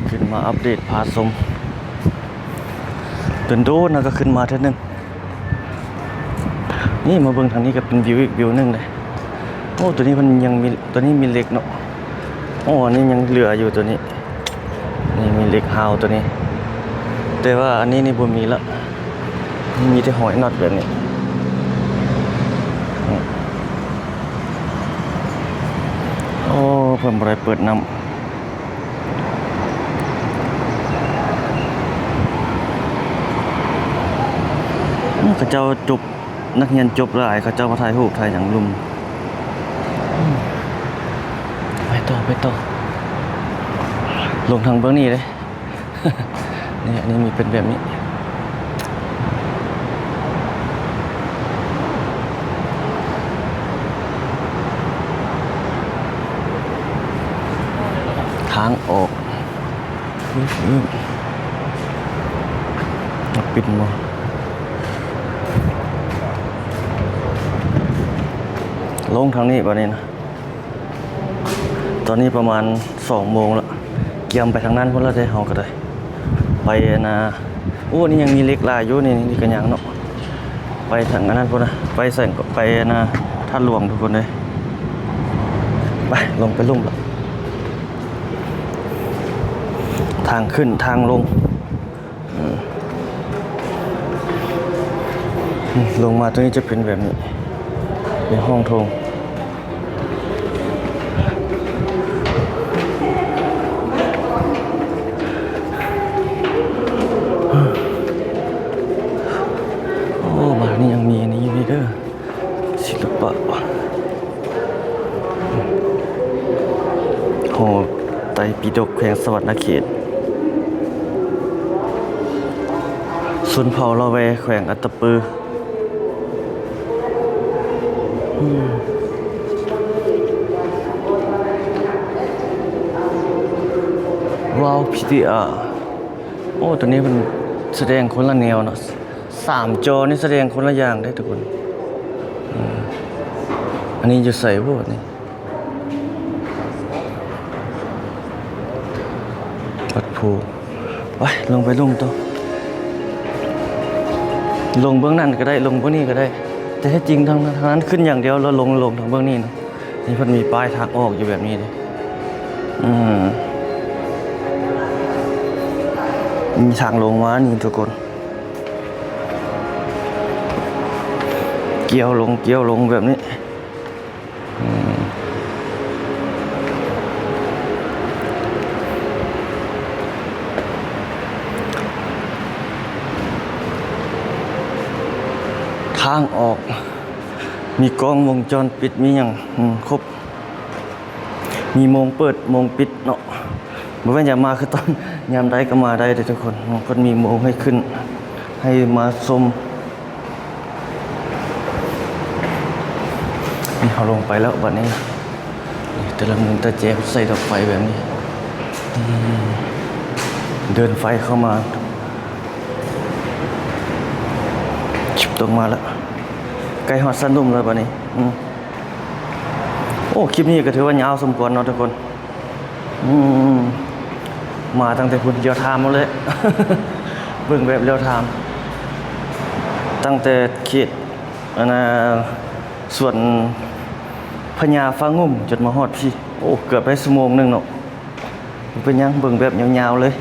ຂຶ້ນມາອັບເດດພາຊົມ ດົນໆ ນະກະຂຶ້ນມາເທື່ອໜຶ່ງ. ນີ້ມາເບິ່ງທາງນີ້ກະເປັນວິວອີກວິວໜຶ່ງເດ້. ໂອ້ ໂຕນີ້ມັນຍັງມີ ໂຕນີ້ມີເຫຼັກເນາະ. ໂອ້ ອັນນີ້ຍັງເຫຼືອຢູ່ໂຕນີ້. ນີ້ມີເຫຼັກຮາວໂຕນີ້ ແຕ່ວ່າອັນນີ້ນີ້ບໍ່ມີລະ ມີແຕ່ຫອຍນັອດແບບນີ້. ໂອ້ ເພິ່ນບໍ່ໄດ້ເປີດນ້ຳ. ເຂົາເຈົ້າຈົບ ນັກຮຽນຈົບຫຼາຍ ເຂົາເຈົ້າມາຖ່າຍຮູບຖ່າຍຫຍັງລຸ່ມ. ໄປຕໍ່ ໄປຕໍ່ ລົງທາງເບື້ອງນີ້ເດ້. ນີ້ ອັນນີ້ມີເປັນແບບນີ້ ທາງອອກ. ອືມ ປິດບໍ່ ລົງທາງນີ້ບາດນີ້ນະ. ຕອນນີ້ປະມານສອງໂມງລະ ກຽມໄປທາງນັ້ນພຸ້ນລະເດ້ ເຮົາກະໄດ້ໄປອັນນ່າ. ໂອ້ ນີ້ຍັງມີເຫຼັກຫຼາຍຢູ່ນີ້ ນີ້ກະຍັງເນາະ. ໄປທາງອັນນັ້ນພຸ້ນນະ ໄປໃສກະໄປອັນນ່າ ທາດຫຼວງທຸກຄົນເອີຍ. ໄປ ລົງໄປລຸ່ມລະ ທາງຂຶ້ນທາງລົງ. ອືມ ລົງມາຕົງນີ້ຈະເປັນແບບນີ້ ເປັນຫ້ອງໂຖງ. ໂອ້ ມານີ້ຍັງມີອັນນີ້ຢູ່ເດີ ສິລະປະ ຫໍໄຕປິດົກແຂວງສະຫວັນນະເຂດ ຊົນເຜົ່າລາແວແຂວງອັດຕະປື. ອືມ ວ້າວ ພີດີອາ ໂອ້ ໂຕນີ້ເພິ່ນສະແດງຄົນລະແນວເນາະ. ສາມຈໍນີ້ສະແດງຄົນລະຢ່າງເດ້ທຸກຄົນ. ເອີ ນີ້ຢູ່ໃສບໍ່ນີ້? ວັດພູ. ໄປ ລົງໄປລຸ່ມຕໍ່. ລົງເບື້ອງນັ້ນກໍໄດ້ ລົງເບື້ອງນີ້ກໍໄດ້ ແຕ່ແທ້ຈິງທາງ ທາງນັ້ນຂຶ້ນຢ່າງດຽວ ແລ້ວລົງ ລົງທາງເບື້ອງນີ້ນະ. ນີ້ເພິ່ນມີປ້າຍທາງອອກຢູ່ແບບນີ້ເດ້. ອືມ ມີທາງລົງມານີ້ທຸກຄົນ ກ່ຽວລົງ ກ່ຽວລົງແບບນີ້. ອືມ ທາງອອກ ມີກ້ອງວົງຈອນປິດ ມີຫຍັງ ອືມ ຄົບ. ມີໂມງເປີດໂມງປິດເນາະ ບໍ່ແມ່ນຢາກມາຄືຕອນ ຍາມໃດກໍມາໄດ້ເດ້ທຸກຄົນ. ເພິ່ນມີໂມງໃຫ້ຂຶ້ນ ໃຫ້ມາຊົມ. ນີ້ເຮົາລົງໄປແລ້ວບັດນີ້. ນີ້ແຕ່ລະມຸມແຕ່ແຈເພິ່ນໃສ່ດອກໄຟແບບນີ້. ນີ້ເດີນໄຟເຂົ້າມາ ຊິຕົງມາແລ້ວ ໃກ້ຮອດສະໜຸ່ມແລ້ວບັດນີ້. ອືມ ໂອ້ ຄລິບນີ້ກໍຖືວ່າຍາວສົມຄວນເນາະທຸກຄົນ. ອືມ ມາຕັ້ງແຕ່ພຸ້ນ ລຽວທາມເອົາເລີຍ ເບິ່ງແບບລຽວທາມ ຕັ້ງແຕ່ເຂດ ອັນນ່າ ສວນພະຍາຟ້າງຸ່ມ ຈົນມາຮອດພີ້. ໂອ້ ເກືອບໄດ້ຊົ່ວໂມງໜຶ່ງເນາະ. ບໍ່ເປັນຫຍັງ ເບິ່ງແບບຍາວໆເລີຍ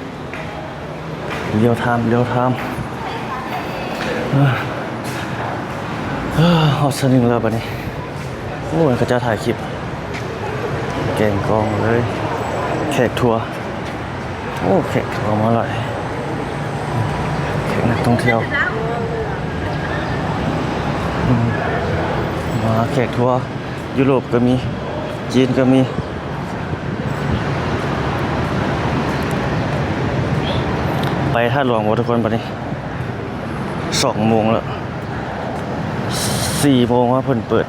ລຽວທາມ ລຽວທາມ. ຮອດສະໜຶ່ງແລ້ວບັດນີ້. ໂອ້ຍ ເຂົາເຈົ້າຖ່າຍຄລິບ ແກງກອງເລີຍ ແຂກທົວ. ໂອ້ ແຂກທົວມາຫຼາຍ ແຂກນັກທ່ອງທ່ຽວ. ອືມ ມາແຂກທົວ ຢູໂຣບກໍມີ ຈີນກໍມີ. ໄປທາດຫຼວງບໍ່ທຸກຄົນ? ບັດນີ້ສອງໂມງແລ້ວ ສີ່ໂມງວ່າເພິ່ນເປີດ.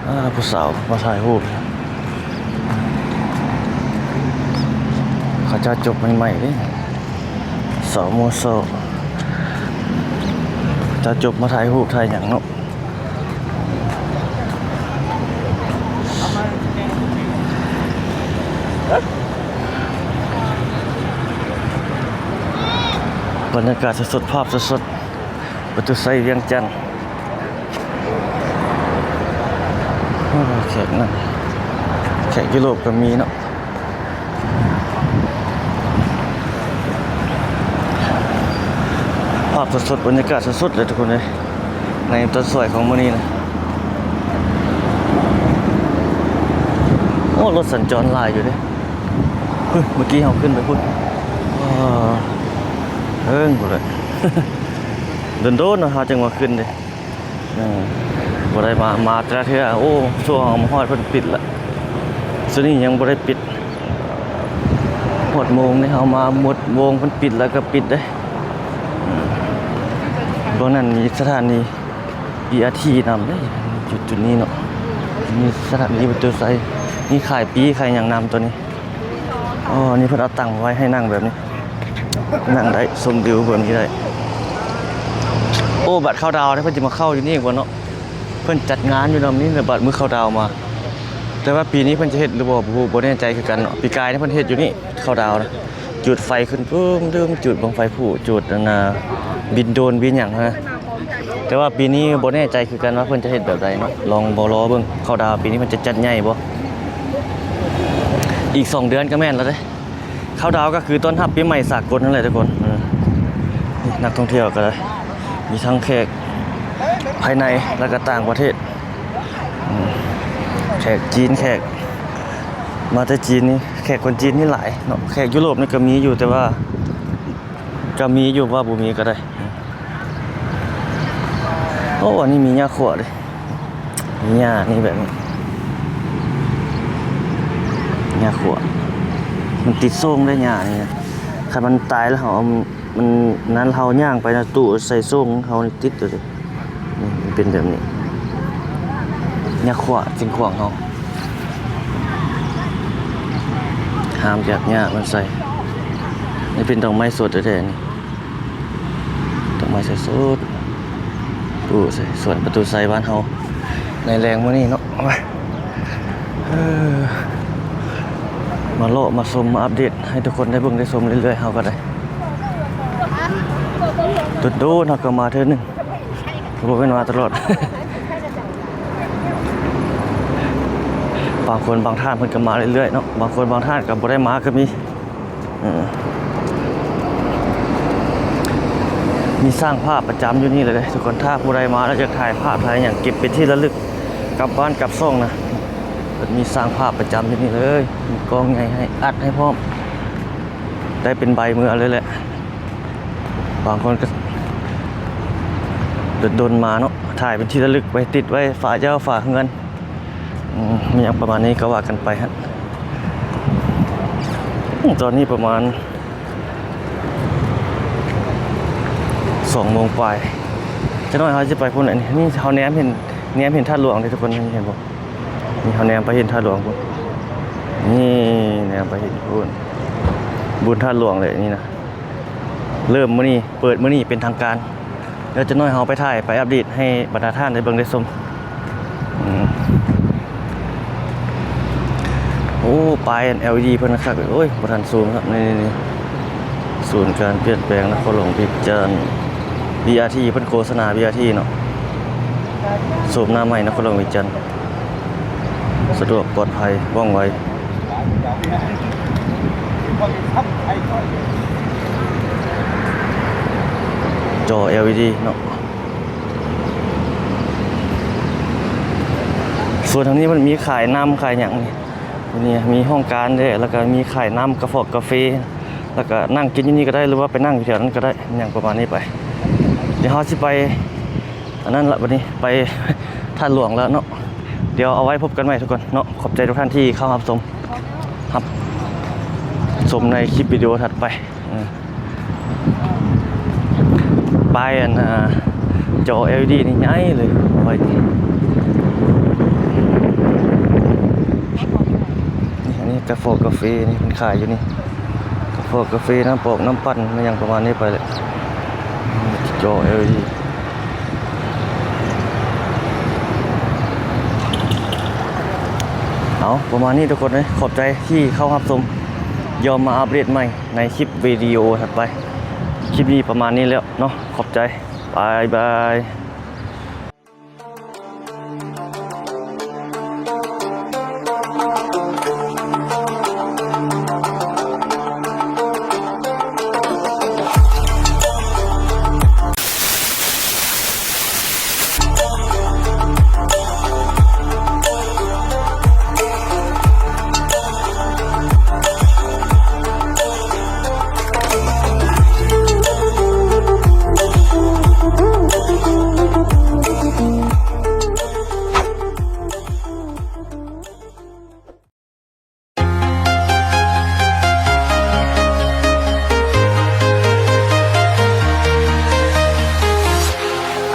ອາ ຜູ້ສາວມາຖ່າຍຮູບ ເຂົາເຈົ້າຈົບໃໝ່ໆເດ້ ສາວໂມເຊົາ ເຂົາເຈົ້າຈົບມາຖ່າຍຮູບຖ່າຍຫຍັງເນາະ. ບັນຍາກາດສົດໆ ພາບສົດໆ ປະຕູໄຊວຽງຈັນ. ໂອ້ ແຂກນັ້ນ ແຂກຢູໂຣບກໍມີເນາະ. ພາບສົດໆ ບັນຍາກາດສົດໆເລີຍທຸກຄົນເອີຍ ໃນຕອນສວຍຂອງມື້ນີ້ນະ. ໂອ້ ລົດສັນຈອນຫຼາຍຢູ່ເດ້. ເມື່ອກີ້ເຮົາຂຶ້ນໄປພຸ້ນ ເອີ ເທິງພຸ້ນເລີຍ. ດົນໆເນາະ ເຮົາຈຶ່ງມາຂຶ້ນເດ້. ເອີ ບໍ່ໄດ້ມາ ມາແຕ່ລະເທື່ອ. ໂອ້ ຊ່ວງເຮົາມາຮອດເພິ່ນປິດລະ ຊ່ວງນີ້ຍັງບໍ່ໄດ້ປິດ. ຮອດໂມງນີ້ເຮົາມາໝົດໂມງ ເພິ່ນປິດລະກໍປິດເດ້. ເອີ ເບື້ອງນັ້ນມີສະຖານີ ບີອາທີ ນຳເດ້ ຈຸດ ຈຸດນີ້ເນາະ. ມີສະຖານີປະຕູໄຊ ມີຂາຍປີ້ຂາຍຫຍັງນຳໂຕນີ້. ອໍ ນີ້ເພິ່ນເອົາຕັ່ງໄວ້ໃຫ້ນັ່ງແບບນີ້ ນັ່ງໄດ້ ຊົມວິວແບບນີ້ໄດ້. ໂອ້ ບັດເຂົ້າດາວນີ້ເພິ່ນຈະມາເຂົ້າຢູ່ນີ້ບໍ່ເນາະ? ເພິ່ນຈັດງານຢູ່ນຳນີ້ແຫຼະ ບັດມື້ເຂົ້າດາວມາ. ແຕ່ວ່າປີນີ້ເພິ່ນຈະເຮັດຫຼືບໍ່ ບໍ່ຮູ້ ບໍ່ແນ່ໃຈຄືກັນເນາະ. ປີກາຍນີ້ເພິ່ນເຮັດຢູ່ນີ້ ເຂົ້າດາວນະ ຈູດໄຟຂຶ້ນປຶ້ມ ດຶງ ຈູດບັ້ງໄຟຜຸ ຈູດອັນນ່າ ບິນໂດຣນ ບິນຫຍັງຫັ້ນນະ. ແຕ່ວ່າປີນີ້ບໍ່ແນ່ໃຈຄືກັນວ່າເພິ່ນຈະເຮັດແບບໃດເນາະ. ລອງ ລໍເບິ່ງ ເຂົ້າດາວປີນີ້ເພິ່ນຈະຈັດໃຫຍ່ບໍ່. ອີກສອງເດືອນກໍແມ່ນແລ້ວເດ້. ເຂົ້າດາວກໍຄືຕ້ອນຮັບປີໃໝ່ສາກົນນັ້ນແຫຼະທຸກຄົນ. ເອີ ນີ້ນັກທ່ອງທ່ຽວກໍໄດ້ ມີທັງແຂກພາຍໃນ ແລ້ວກໍຕ່າງປະເທດ. ອືມ ແຂກຈີນ ແຂກມາແຕ່ຈີນນີ້ ແຂກຄົນຈີນນີ້ຫຼາຍເນາະ. ແຂກຢູໂຣບນີ້ກໍມີຢູ່ ແຕ່ວ່າ ກໍມີຢູ່ ວ່າບໍ່ມີກໍໄດ້. ໂອ້ ອັນນີ້ມີຫຍ້າຂົວເດ້ ມີຫຍ້ານີ້ແບບນີ້ ຫຍ້າຂົວ ມັນຕິດໂສ້ງໄດ້ຫຍ້ານີ້ນະ. ຄັນມັນຕາຍແລ້ວເຮົາເອົາ ມັນນັ້ນ ເຮົາຍ່າງໄປນະ ຕູ້ໃສ່ໂສ້ງເຮົານີ້ຕິດເລີຍເດ້. ນີ້ ມັນເປັນແບບນີ້ ຫຍ້າຂວາງ ສິ່ງຂວາງເຮົາ ຫ້າມຈັບຫຍ້າມັນໃສ່. ນີ້ເປັນດອກໄມ້ສົດແທ້ໆ ນີ້ ດອກໄມ້ສົດໆ ປູໃສ່ສວນປະຕູໄຊບ້ານເຮົາ. ໃນແລງມື້ນີ້ເນາະ ເອີ ມາເລາະມາຊົມມາອັບເດດໃຫ້ທຸກຄົນໄດ້ເບິ່ງໄດ້ຊົມເລື້ອຍໆ ເຮົາກໍໄດ້ ໂດນໆ ເຮົາກໍມາເທື່ອໜຶ່ງ ບໍ່ແມ່ນມາຕະຫຼອດ ບາງຄົນບາງທ່ານເພິ່ນກໍມາເລື້ອຍໆ ເນາະ ບາງຄົນບາງທ່ານກໍບໍ່ໄດ້ມາກໍມີ. ເອີ ມີຊ່າງພາບປະຈຳຢູ່ນີ້ເລີຍເດ້ທຸກຄົນ ຖ້າຜູ້ໃດມາແລ້ວຢາກຖ່າຍພາບຖ່າຍຫຍັງເກັບເປັນທີ່ລະລຶກກັບບ້ານກັບຊ່ອງນະ ເພິ່ນມີຊ່າງພາບປະຈຳຢູ່ນີ້ເລີຍ ມີກ້ອງໃຫຍ່ໃຫ້ ອັດໃຫ້ພ້ອມ ໄດ້ເປັນໃບເມືອເລີຍແຫຼະ ບາງຄົນກໍດົນໆ ມາເນາະ ຖ່າຍເປັນທີ່ລະລຶກໄວ້ ຕິດໄວ້ຝາເຈົ້າຝາເຮືອນ. ອືມ ມີຫຍັງປະມານນີ້ກໍວ່າກັນໄປຫັ້ນ ອືມ ຕອນນີ້ປະມານສອງໂມງປາຍ ຈັກໜ້ອຍເຮົາຊິໄປພຸ້ນແຫຼະ ນີ້ ນີ້ເຮົາແນມເຫັນ ແນມເຫັນທາດຫຼວງເດ້ທຸກຄົນ ນີ້ເຫັນບໍ່ ນີ້ເຮົາແນມໄປເຫັນທາດຫຼວງພຸ້ນ ນີ້ແນມໄປເຫັນພຸ້ນ ບຸນທາດຫຼວງເລີຍນີ້ນະ ເລີ່ມມື້ນີ້ ເປີດມື້ນີ້ເປັນທາງການ. ດຽວຈັກໜ້ອຍເຮົາໄປຖ່າຍໄປອັບເດດໃຫ້ບັນດາທ່ານໄດ້ເບິ່ງໄດ້ຊົມ ອືມ ໂອ້ ປ້າຍແອລອີດີເພິ່ນຄັກ ໂອ້ຍ ບໍ່ທັນຊູມຄັບ ນີ້ໆໆ ສູນການປ່ຽນແປງນະຄອນຫຼວງວຽງຈັນ ບີອາທີ ເພິ່ນໂຄສະນາ ບີອາທີ ເນາະ ໂສມໜ້າໃໝ່ນະຄອນຫຼວງວຽງຈັນ ສະດວກ ປອດໄພ ວ່ອງໄວ ຈໍແອລອີດີເນາະ ສ່ວນທາງນີ້ມັນມີຂາຍນ້ຳຂາຍຫຍັງນີ້ ນີ້ມີຫ້ອງການເດ້ ແລ້ວກໍມີຂາຍນ້ຳກາຟອກກາເຟ ແລ້ວກໍນັ່ງກິນຢູ່ນີ້ກໍໄດ້ ຫຼືວ່າໄປນັ່ງຢູ່ແຖວນັ້ນກໍໄດ້ ຫຍັງປະມານນີ້ໄປ ດຽວເຮົາຊິໄປ ອັນນັ້ນລະ ບັດນີ້ໄປທາດຫຼວງແລ້ວເນາະ ດຽວເອົາໄວ້ພົບກັນໃໝ່ທຸກຄົນເນາະ ຂອບໃຈທຸກທ່ານທີ່ເຂົ້າຮັບຊົມ ຮັບຊົມໃນຄລິບວິດີໂອຖັດໄປ ເອີ ປ້າຍອັນ ອາ ຈໍແອລອີດີນີ້ໃຫຍ່ເລີຍ ເອົາໄວ້ນີ້ ນີ້ ອັນນີ້ກາຟອກກາເຟນີ້ເພິ່ນຂາຍຢູ່ນີ້ ກາຟອກກາເຟ ນ້ຳປອກ ນ້ຳປັ່ນ ອີຫຍັງປະມານນີ້ໄປແຫຼະ ຈໍແອລອີດີ ເອົາ ປະມານນີ້ທຸກຄົນເອີຍ ຂອບໃຈທີ່ເຂົ້າຮັບຊົມ ດຽວມາອັບເດດໃໝ່ໃນຄລິບວິດີໂອຖັດໄປ ຄລິບນີ້ປະມານນີ້ແລ້ວເນາະ ຂອບໃຈ ບາຍບາຍ.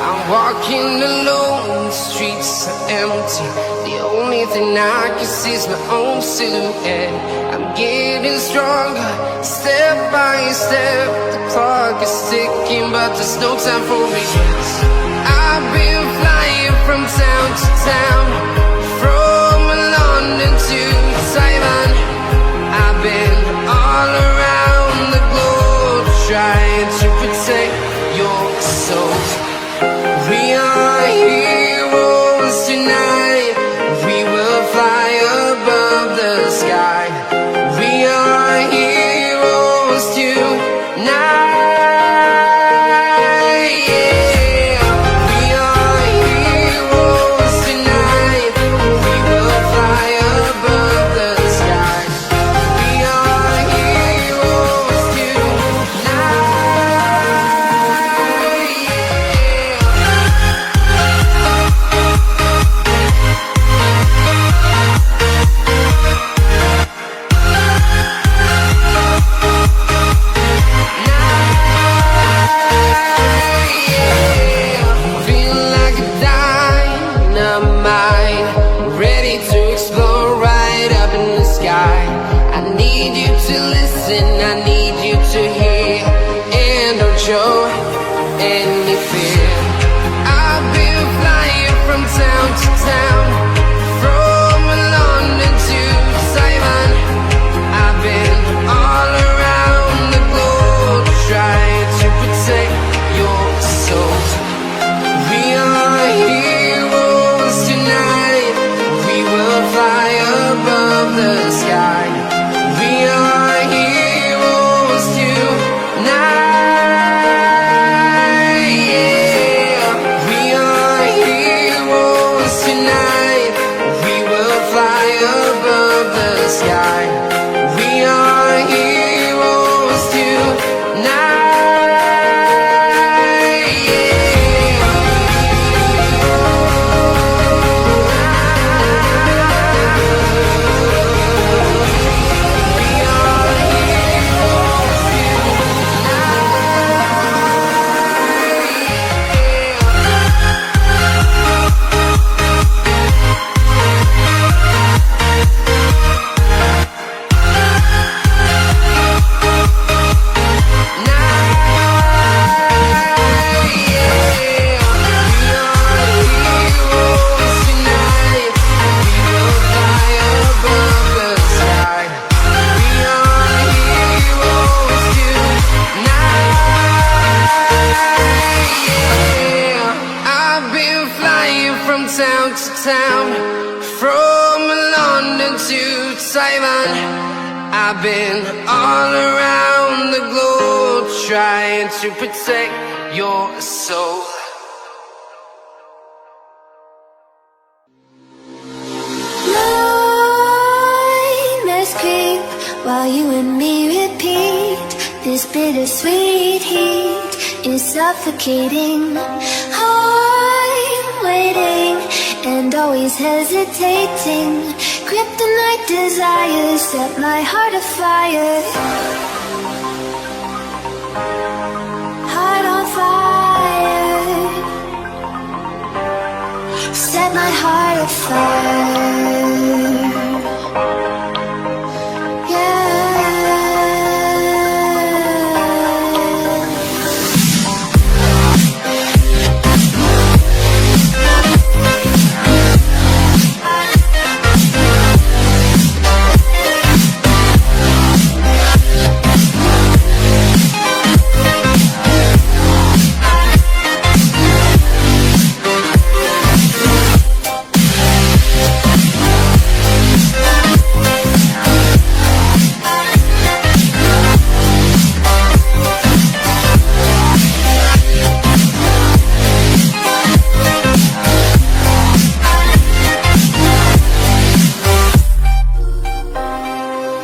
I'm walking alone, the streets are empty. The only thing I can see is my own silhouette. I'm getting stronger, step by step. The clock is ticking, but there's no time for regrets. I've been flying from town to town, from London to Taiwan. I've been all around the globe trying to protect your soul. We are heroes tonight. We will fly above the sky. We are heroes tonight. Yeah. Town to town, from London to Taiwan, I've been all around the globe trying to protect your soul. Nightmares creep while you and me repeat. This bittersweet heat is suffocating. I'm waiting and always hesitating. Kryptonite desires set my heart afire. Heart on fire. Set my heart afire. Yeah.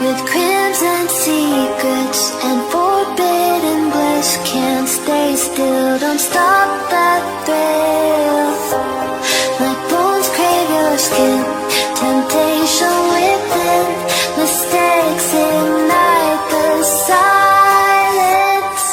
With crimson secrets and forbidden bliss, can't stay still, don't stop the thrill. My bones crave your skin, temptation within, mistakes ignite the silence.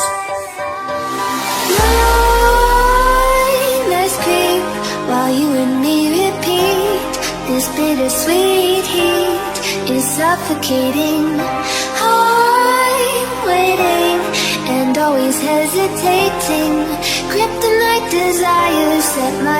Nightmares creep while you and me repeat. This bittersweet heat is suffocating. I'm waiting and always hesitating. Kryptonite desires set my